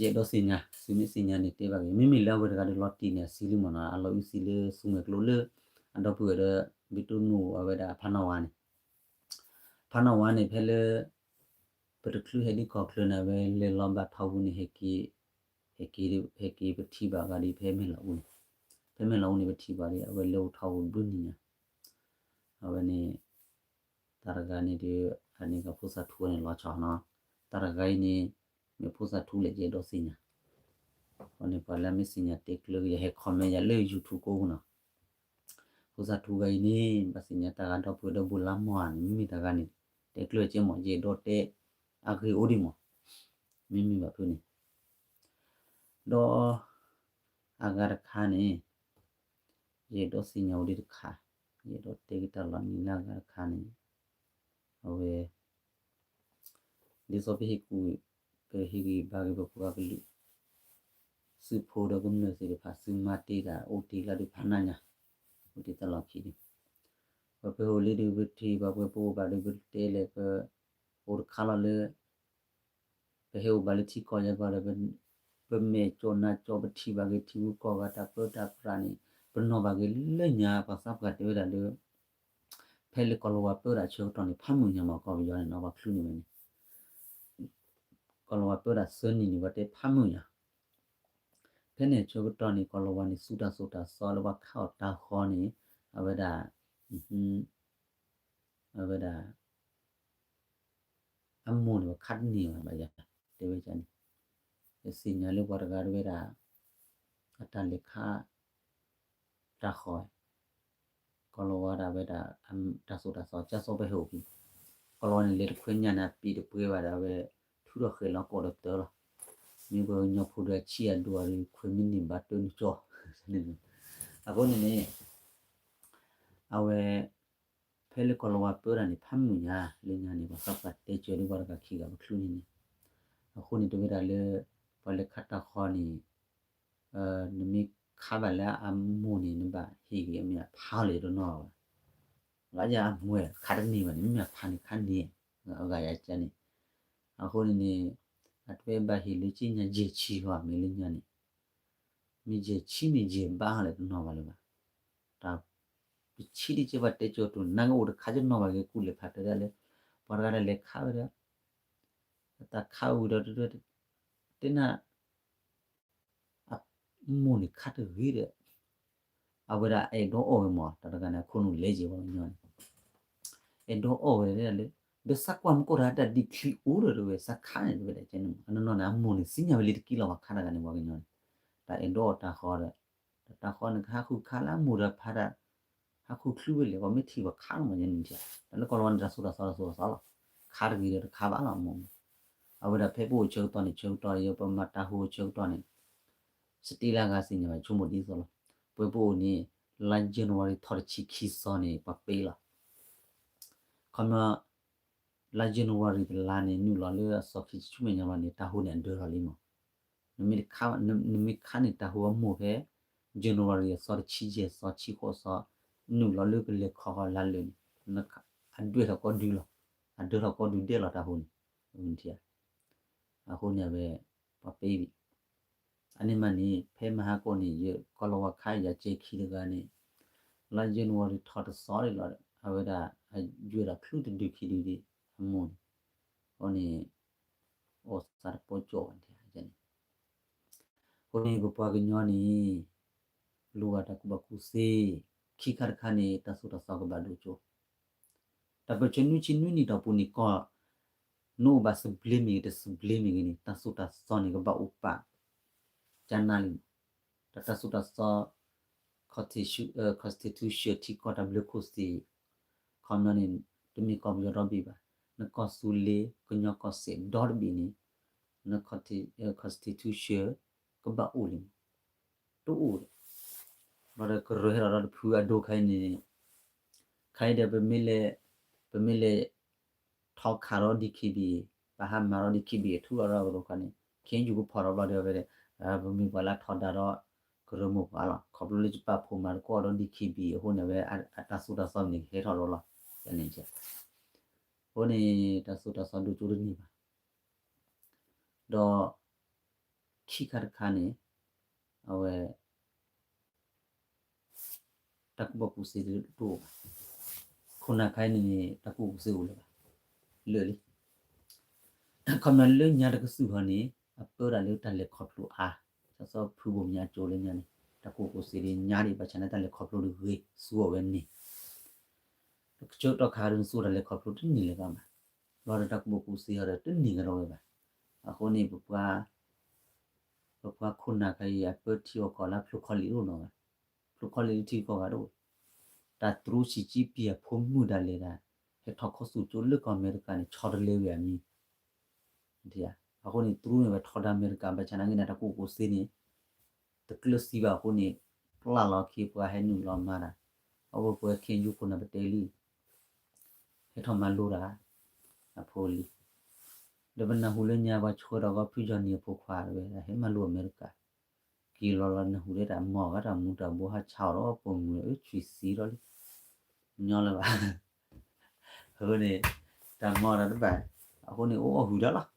ယအဲၣ်ဒိးသ့ၣ်ညါ သုမ့ၢ်သ့ၣ်ညါန့ၣ်တဲဘၣ်က့ၤ, မ့မ့ၢ်လၢအဝဲတဂၤဒီးလီၤတံၢ်န့ၣ် အစံလံမးနီၤ, အလီၤအုးစံလၢသူမှဲၤကျိလၢ အဒီပုၢ်ဝဲၢ်ဒီး ဘံတူနူၣ်အဝဲဒၣ်ဖးနီၣ်ဝါန့ၣ်, ဖးနီၣ်ဝါန့ၣ် ဖဲလၢ ပတချုးဟဲဒ်ကီၢ်ချၢန့ၣ် အဝဲလဲၤလီၤဘၣ်ထီပူၤန့ၣ် ဟဲက့ၤ ဟဲက့ၤ ဟဲက့ၤပထံၣ်ဘၣ်ဂၤဒ်ဖဲမဲၢ်လီၤအူန့ၣ်, ဖဲမဲၢ်လီၤအူန့ၣ် ပထံၣ်ဘၣ်ဒ် အဝဲလဲၤအိၣ်ထီပူၤဘျုးနံၣ်ညါ, အဝဲန့ၣ် တၢ်တဂၤန့ၣ်ဒီး အန့ၣ်ကဖိသၣ်ထူန့ၣ်လီၤဆီနီၤ, တၢ်တဂၤအံၤန့ၣ် မ့ၢ်ဖိသၣ်ထူလဲၣ် ယအဲၣ်ဒိးသ့ၣ်ညါ, အဃိန့ၣ် ပှၤလၢမ့ၢ်သ့ၣ်ညါတဲကျၢၤက့ၤယၤ ဟဲ comment ယၤလၢ YouTube ကိးပူၤနီၤ, ဖိသၣ်ထူဂၤအံၤန့ၣ် ဘၣ်သ့ၣ်ညါတၢ်ဂၤဒီပုၢ်ဝဲၢ်ဒီးဘိးလါမီၢ်ဧါန့ၣ် မ့မ့ၢ်တၢ်ဂၤန့ၣ် တဲကျၢၤက့ၤမး ယအဲၣ်ဒိးတဲ အဂ့ၢ်အိၣ်ဒံးမး, မ့မ့ၢ်ဘၣ်ဖုန့ၣ် ဒီး အဂၤတခါန့ၣ် ယအဲၣ်ဒိးသ့ၣ်ညါဝဲဒၣ်တခါ, ယအဲၣ်ဒိးတဲက့ၤတၢ်လီၤနံၤလၢအဂၤတခါန့ၣ် အဝဲ ဒ်သိးပဟ့ၣ်ကူၣ် ပဟ့ၣ်ဂံၢ်ဘါက့ၤပပှၤကလုာ် သုးဖိဒီးကမျၢၢ်သ့ၣ်တဖၣ် သုမၤတ့ၢ်တၢ်အိၣ်တ့ၢ်လၢဒုးဖးနးညါ, အိၣ်တ့ၢ်တၢ်လီၢ်ခံန့ၣ်, ပှၤပဟဲအိၣ်လံဒုး ပထံၣ်ဘၣ်ပှဲၤ ပအိၣ်ဘၣ်ဒုး ပတဲလဲၣ် ပအိၣ်တခါလီၤလၢ ပဟဲအိၣ်ဘၣ်လၢထံကီၢ်ယဲၢ်ကီၢ်ဒီး ပမဲာ်ကၠီနါကၠီ ပထံၣ်ဘၣ်က့ၤထံဂုၤကီၢ်ဂၤတၢ်ပၢတၢ်ပြးန့ၣ် ပနီၣ်ဘၣ်က့ၤလၢညါ ပှၤသးပှၢ်တဲဝဲဒၣ်လၢ ဖဲလၢကီၢ်လီၤဝါပၢဝဲဒၣ်ဆၢကတီၢ်န့ၣ် ဖးမုာ်ညါမး ကီၢ်ပယီၤန့ၣ်နီၤ ပှၤချုးန့ၢ်ဝဲန့ၣ် ကီၢ်လီၤဝါပၢဝဲဒၣ်သၢနံၣ်န့ၣ် ပှၤတဲဖးမုာ်ညါ, ဖဲန့ၣ်ဆၢကတီၢ်န့ၣ် ကီၢ်လီၤဝါန့ၣ် သူတၢ်သိၣ်တၢ်သီလၢပှၤခးအီၣ်တၢ်ဃီန့ၣ် အဝဲဒၣ် အဝဲဒၣ် အမိၢ်န့ၣ် ပခးတန့ၢ်ဘၣ်ယၤ တဲဝဲန့ၣ်, ယသ့ၣ်ညါလၢပှၤတဂၤတဝဲဒၣ် အတၢ်လဲၤခး တၢ်ဃီ ကီၢ်လီၤဝါဒၣ်ဝဲဒၣ် တၢ်သိၣ်တၢ်သီ ကၢ်သီပဟဲအိၣ်ဖဲ ကီၢ်လီၤဝါန့ၣ် လဲၤတခွဲညါန့ၣ် အပံၤတပှဲၤဘၣ်ဒီး အဝဲ ထုးထီၣ်ဃဲၤလီၤကိးဒီးတၢ်လီၤ, မ့ၢ်ပှၤကညီဖိဒီးအဆံၣ်အဒိၣ်အီၤဒီး ခွဲးမံးနံးဘၣ်တၢ်နကၠီ, အဃိန့ၣ်န့ၣ် အဝဲ ဖဲလၢကီၢ်လီၤဝါပၢတၢ်န့ၣ် ဖးမုာ်ညါ လၢညါန့ၣ် ပှၤသးပှၢ်တဲကၢၤဒ်ပှၤတဂၤခံဂၤပချုးန့ၣ်န့ၣ်, အဃိန့ၣ် တဝဲဒၣ်လၢ ပှၤလဲၤခးတၢ်ဃီန့ၣ် နမ့ၢ်ခးဘၣ်လၢအမိၢ်န့ၣ် နဘၣ်ဟ့ၣ်ဂ့ၤအမ့ၢ်အဖါလၢတနီၤဘၣ်, လၢယအမိၢ်ဝဲခးတန့ၢ်ဘၣ်န့ၣ် မ့မ့ၢ်အဖါန့ၣ်ခးန့ၢ်, အဂၤယၤကန့ၣ်, အဃိန့ၣ်န့ၣ် အတဝဲဘၣ်ဟ့ၣ်လၢက့ညါယဲၢ်ဆံဟီ မ့ၢ်လၢညါန့ၣ် မ့ၢ်ယဲၢ်ဆံမ့ၢ်ယဲၢ်ဘးဟီလဲၣ်တနီၤဘၣ်လၢၤဘၣ်, တၢ် ပဆံးဒ်ကဲပှၤတဲကၠီၤတူၢ် နၢ်ကအိၣ်တခါကနီၤဘၣ်ဂ့ၤ ကူၣ်လဲၤဖးတဲဒၣ်လၢ ပှၤတဂၤဒၣ်လဲၤခးဝဲဒၣ်, တၢ်ခးဝံၤဒီး တဲနၢ် အမိၢ်န့ၣ်ခးတဂ့ၤဒီး အဝဲဒၣ်အဲၣ်ဒိးအီၣ်ဝဲမး တၢ်တဂၤန့ၣ် အခိၣ်နူာ်လဲၤယံၤဝဲကညီန့ၣ် အဲၣ်ဒိးအီၣ်ဝဲဒၣ်လၢ ဒီးသးကွၢ်မူကီၢ်တၢ်တၢ်ဒ်ချံအိၣ်ဒီးတဝဲ သးခးန့ၣ်တဝဲဒၣ်ကဲန့ၣ်မး အနီၢ်နီၢ်န့ၣ် အမိၢ်န့ၣ်သ့ၣ်ညါဝဲလံတက့ၢ်လီၤ ပှၤခးတဂၤန့ၣ် ပှၤကညီန့ၣ် တၢ်အဲၣ်ဒိးအီၣ်တၢ်ဃီဒီး တၢ်ဃီန့ၣ် ကဟးဃုခးလၢအမိၢ်ဒီးဖါတၢ် ဟး တၢ်ခူၣ်ချုးဝဲလဲၣ် ပှၤမ့ၢ်ထံၣ်ပှၤခးလီၤမး ယဲန့ၣ်ထံၣ်, တၢ်လၢကီၢ်လီၤဝါန့ၣ် တၢ်သိၣ်တၢ်သီတၢ်သိၣ်တၢ်သီလီၤ, ခးတဂ့ၤဒီးတခးဘၣ်လီၤမး, အဝဲဒၣ်ဖဲပအိၣ်ဆၢကတီၢ်န့ၣ် ဆၢကတီၢ် ယပမၤတၢ်ဟူဆၢကတီၢ်န့ၣ် စတ့လၢအဂၤသ့ၣ်ညါဘၣ် ဆိကမိၣ်ဒ်သိးလီၤ, ပဝဲပအိၣ်န့ၣ် လါ January ထီၣ်တဆံခံသီန့ၣ် ပှၤပ့လီၤ, ခီမီ လါ January တလါန့ၣ် နုာ်လီၤလၢအသီခံဆံဆူမဲာ်ညါဘၣ်န့ၣ် တၢ်ဟူန့ၣ်အဒၢထီၣ်လံမး, နမ့ၢ်ခးန့ၣ် တၢ်ဟူအမိၢ်ဖဲ January အသီတဆံယဲၢ်သီ ဆံဃိးသီ နုာ်လီၤလၢကလဲၤခီဃီလါလၢာ်န့ၣ် အဒၢထီၣ်ကီဒုလီၤ, အဒၢထီၣ်ကီဒုဒဲးလီၤတၢ်ဟူန့ၣ်, အဃိန့ၣ်ဝဲ ပှၤပ့ဘံၣ် အန့ၣ်မးန့ၣ် ဖဲမဟါကိၣ်န့ၣ် ယကီၢ်လီၤဝါခါယၤကဲခံတဂၤန့ၣ် လါ January ထီၣ်တသီဒံးလီၤ, အဝဲဒၣ် အယွဲၢ်ဒီးချုးတဒုခံဒုဒံး အမိၢ်န့ၣ်, အဃိန့ၣ် အိၣ်သးတပီကၠိၣ်ဘၣ်န့ၣ်, အဃိန့ၣ် ပပှၤကညီန့ၣ် လိၣ်ဘၣ်တၢ်ကူၣ်ဘၣ်ကူၣ်သ့, ခံခါတခါန့ၣ် တၢ်သိၣ်တၢ်သီကဘၣ်ဒိၣ်ကၠိ, တၢ်ပၢၢ်ဆၢနွံဆံနွံနံၣ်တီၢ်ပူၤန့ၣ် ကီၢ် နအိၣ်ဘၣ်သဘျ့မ့ၢ်ဂ့ၤ တသဘျ့မ့ၢ်ဂ့ၤန့ၣ် တၢ်သိၣ်တၢ်သီန့ၣ် ကဘၣ်အိၣ်ပာ် ကနၣ်လံ, တၢ်သိၣ်တၢ်သီ constitution ထံကီၢ်တၢ်ဘျၢခိၣ်သ့ၣ်, ခီပညီန့ၣ် တမ့ၢ်ကီၢ်ပယီၤဒီဘ့ၣ်ဘၣ်, နကီၢ်သူလ့ၤ ကညီကီၢ်စဲၣ်ဒီတဘ့ၣ်န့ၣ် န constitution ကဘၣ်အိၣ်လံ, တအိၣ်ဒီး ဘျီဒီးကရၢဟဲထီၣ်ဒီးတဖုအဒိခဲအံၤန့ၣ်, ခဲအံၤဒီး ပမ့ၢ်လဲၤ ပမ့ၢ်လဲၤ ထီခးဒီး DKBA ပဟးမၤဒီး DKBA ထူလီၤဒီးကရၢခီန့ၣ် ခဲအံၤယကဖီၣ်ထီၣ်ဘျီဒီးဝဲဒၣ် ပမ့ၢ်ပှၤလၢထီဒါဒီး ကရၢမိၢ်ပှၢ်လီၤ. ခီဖျိလၢယပာ်ဖှိၣ်မၤသကိးဒီး DKBA အဃိန့ၣ် ဝဲအတၢ်သိၣ်တၢ်သီန့ၣ် ကဟဲထီၣ်ဒီးလီၤ. န့ၣ် အဃိန့ၣ် တၢ်သိၣ်တၢ်သီဒိၣ်ကၠိတန့ၢ်ဘၣ်. ဒီး ခံခါတခါန့ၣ် အဝဲ တၢ်ကူၣ်ဘၣ်ကူၣ်သ့တအိၣ်ဘၣ်. ခိၣ်နၢ်ခါအံၤန့ၣ် တၢ်ကူၣ်ဘၣ်ကူၣ်သ့အိၣ်လၢၤဘၣ်. လၢာ်လံ. ခီပညီလၢညါတကသုၣ်ဟီန့ၣ် အပၢတၢ်လၢတၢ်လဲၤခီဖျိအါ, တၢ်သီဖုဘိၣ်မၠါကၠိလၢညါန့ၣ် တၢ်ကူၣ်ဘၣ်ကူၣ်သ့ဒ်ညါဒံး ဘၣ်ဆၣ်န့ၣ် တၢ်လဲၤခီဖျိတဂ့ၤ သူအီၤဝဲန့ၣ် တကဆၢကတီၢ်ခါဒ်နသူတၢ်လဲၤခီဖျိတန့ၢ်လၢၤဘၣ်မး, ဘျီဒီးတၢ်ကူၣ်ဘၣ်ကူၣ်သ့ဟီဒီးတန့ၢ်ကဒီးဝဲဘၣ်. အဃိန့ၣ် ပပှၤခိၣ်နၢ်ခါအံၤ အပၢထံအီၣ်ကီၢ်လၢဖျိခီလ့ၣ်တအိၣ်နီၤဘၣ်. ဖျိခီလ့ၣ်လၢထံကီၢ်ဂၤတအိၣ်. တၢ်တြူစံးကံပံၤအဖိမုၣ်ဒၣ်လဲာ်ဒၣ် ဟဲထီၣ်ခီဆူၣ်ကၠိလၢကီၢ်အမဲရကၤန့ၣ် ဆီတလဲဝဲအမံၤ အဃိန့ၣ် တြူန့ၣ်ဝဲထီဒါအမဲရကၤ ဘၣ်ဆၣ်နာ်က့န့ၣ် တၢ်ကူၣ်ဘၣ်ကူၣ်သ့န့ၣ် တကျၢၤသံဘၣ်အဃိန့ၣ် ပျၢ်လီၤခံပှၤဟဲနုာ်လီၤမၤတၢ်, အဝဲပှၤခဲအံၤယိခိၣ်နၢ်ပတဲလံ ဟဲထီၣ်မၤလိတၢ် အဖိလံၤ, ဒီးပနၢ်ဟူလၢညါပှၤဆှၢဒီးကီၢ်ဖုကၠီနံၤအဖိခွါတဝဲ ဟဲမၤလိအမဲရကၤ, က့ၤလီၤလီၤနၢ်ဟူဒၣ်တၢ်မီၢ်ဂၤတၢ်မူၤတၢ်ဘိဟးဆါအီၤဒီးပိာ်မုၣ်လၢ အၢဆွံၣ်သံဒီးလံ ညီလၢၤဘၣ် အဃိန့ၣ် တၢ်မီၢ်တၢ်တဘၣ် အဃိန့ၣ် အိၣ်အီၣ်ဟုၣ်တၢ်လီၤ.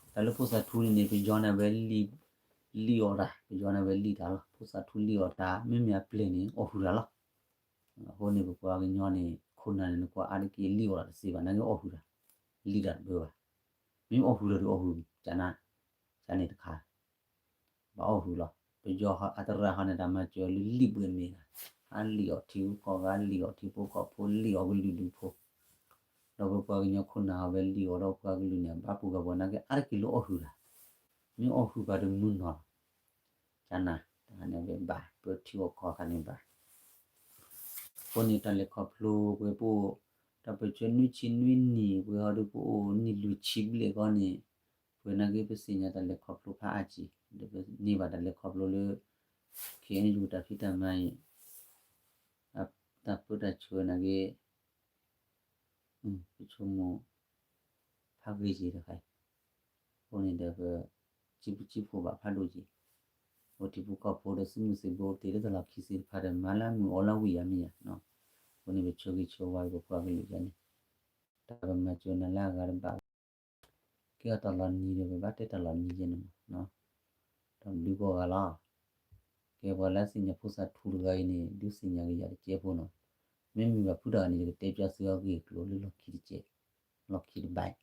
တၢ်လၢဖိသၣ်ထူန့ၣ်န့ၣ် ပယီၤန့ၣ်ဝဲ လံၣ်အီၣ်တၢ် ပယီၤန့ၣ်ဝဲလံၣ်တၢ်လီၤ. ဖိသၣ်ထူလံၣ်အီၣ်တၢ် မ့မ့ၢ်အပျဲၢ်န့ၣ် အီၣ်ဟုၣ်တၢ်လီၤ. အဃိန့ၣ် ပပှၤကညီန့ၣ် ခိၣ်နၢ်န့ၣ် နကွၢ်အါတက့ၢ်လံၣ်အီၣ်တၢ်တသ့ဘၣ် နာ်က့အီၣ်ဟုၣ်တၢ် လံၣ်တၢ်တဘၢဘၣ်. မ့ၢ်အီၣ်ဟုၣ်တၢ်ဒီးအီၣ်ဟုၣ် ကနၣ် ကန့ၣ်တခါ ဘၣ်အီၣ်ဟုၣ်လီၤ. ပယီၤအသရၣ်ဟီန့ၣ် တၢ်မၤစၢၤလၢလံၣ်ဘှဲးမ့ၢ်ဂၤ အလံၣ်အီၣ်ထံဖိကီၢ်ဖိ လံၣ်အီၣ်ထံဖိကီၢ်ဖိ လံၣ်အီၣ်ကလုာ်ဒူၣ်ဖိ ဒီးပပှၤကညီခိၣ်နၢ်ဟီဝဲလံၣ်အီၣ်ဒီးပှၤကလုာ်န့ၣ် ဘၣ်ပူၤဂၤပှၤနာ်က့ အါတက့ၢ်လၢအီၣ်ဟုၣ်တၢ် မ့ၢ်အီၣ်ဟုၣ်ဘၣ်ဒီးမုၢ်နီၢ်လီၤ. ကနၣ် တၢ်န့ၣ်ဝဲဘၣ် ပၢထံအီၣ်ကီၢ်ခါန့ၣ်ဘၣ် အဃိန့ၣ် တၢ်လဲၤခီဖျိပှဲၤပအိၣ် တၢ်ပၢၢ်ဆၢနွံဆံနွံနံၣ် ပှဲၤဟီဒီးပအိၣ်နံၣ်လွံၢ်ဆံဘျဲၣ်ကီန့ၣ် ပှဲၤနာ်က့ပသ့ၣ်ညါတၢ်လဲၤခီဖျိဖးအါကံ ဒီးပန့ၢ်ဘၣ်တၢ်လဲၤခီဖျိလၢ ခ့ၣ်အဲၣ်ယူၣ် တၢ်ဖံးတၢ်မၤအံၤ တၢ်ပၢတၢ်ဆှၢနာ်က့ ပဆိကမိၣ် ဖးဂ့ၤက့ၤတခါအံၤ အဃိန့ၣ်ဒီးပ ကံပကံဖိဘၣ်ဖးဒိၣ်က့ၤ အိၣ်ထံဖိကီၢ်ဖိဒီးသုးမုၢ်သံၣ်ဘိတ့ၢ်လၢတၢ်လီၢ်ခံသ့ၣ်တဖၣ်ဒီး မၤလၢမုၢ်အီၣ်လၢဝံၤယၤမ့ၢ်ယၤ အဃိန့ၣ် ပဆၢဂ့ၤဆၢဝါက့ၤပပှၤကလုာ်ယၤန့ၣ် တၢ်ပမၤစၢၤနၤလၢအဂၤတဘၣ် ကဲအီၤတၢ်လီၤနံၤဒီး ပဘၣ်တဲတၢ်လီၤနံၤယဲန့ၣ်မး ဒီးဒုးကိးဂၤလီၤ ကဲပှၤလၢသ့ၣ်ညါဖိသၣ်ထူတဂၤအံၤန့ၣ် ဒုးသ့ၣ်ညါက့ၤယၤတကဲဖိနီၤ မ့မ့ၢ်ဘၣ်ဖုတဂၤန့ၣ် ယကတဲပျီသုအဂ့ၢ်အကျိၤလၢလီၢ်ခံတကဲ လီၢ်ခံတဘၣ်အံၤ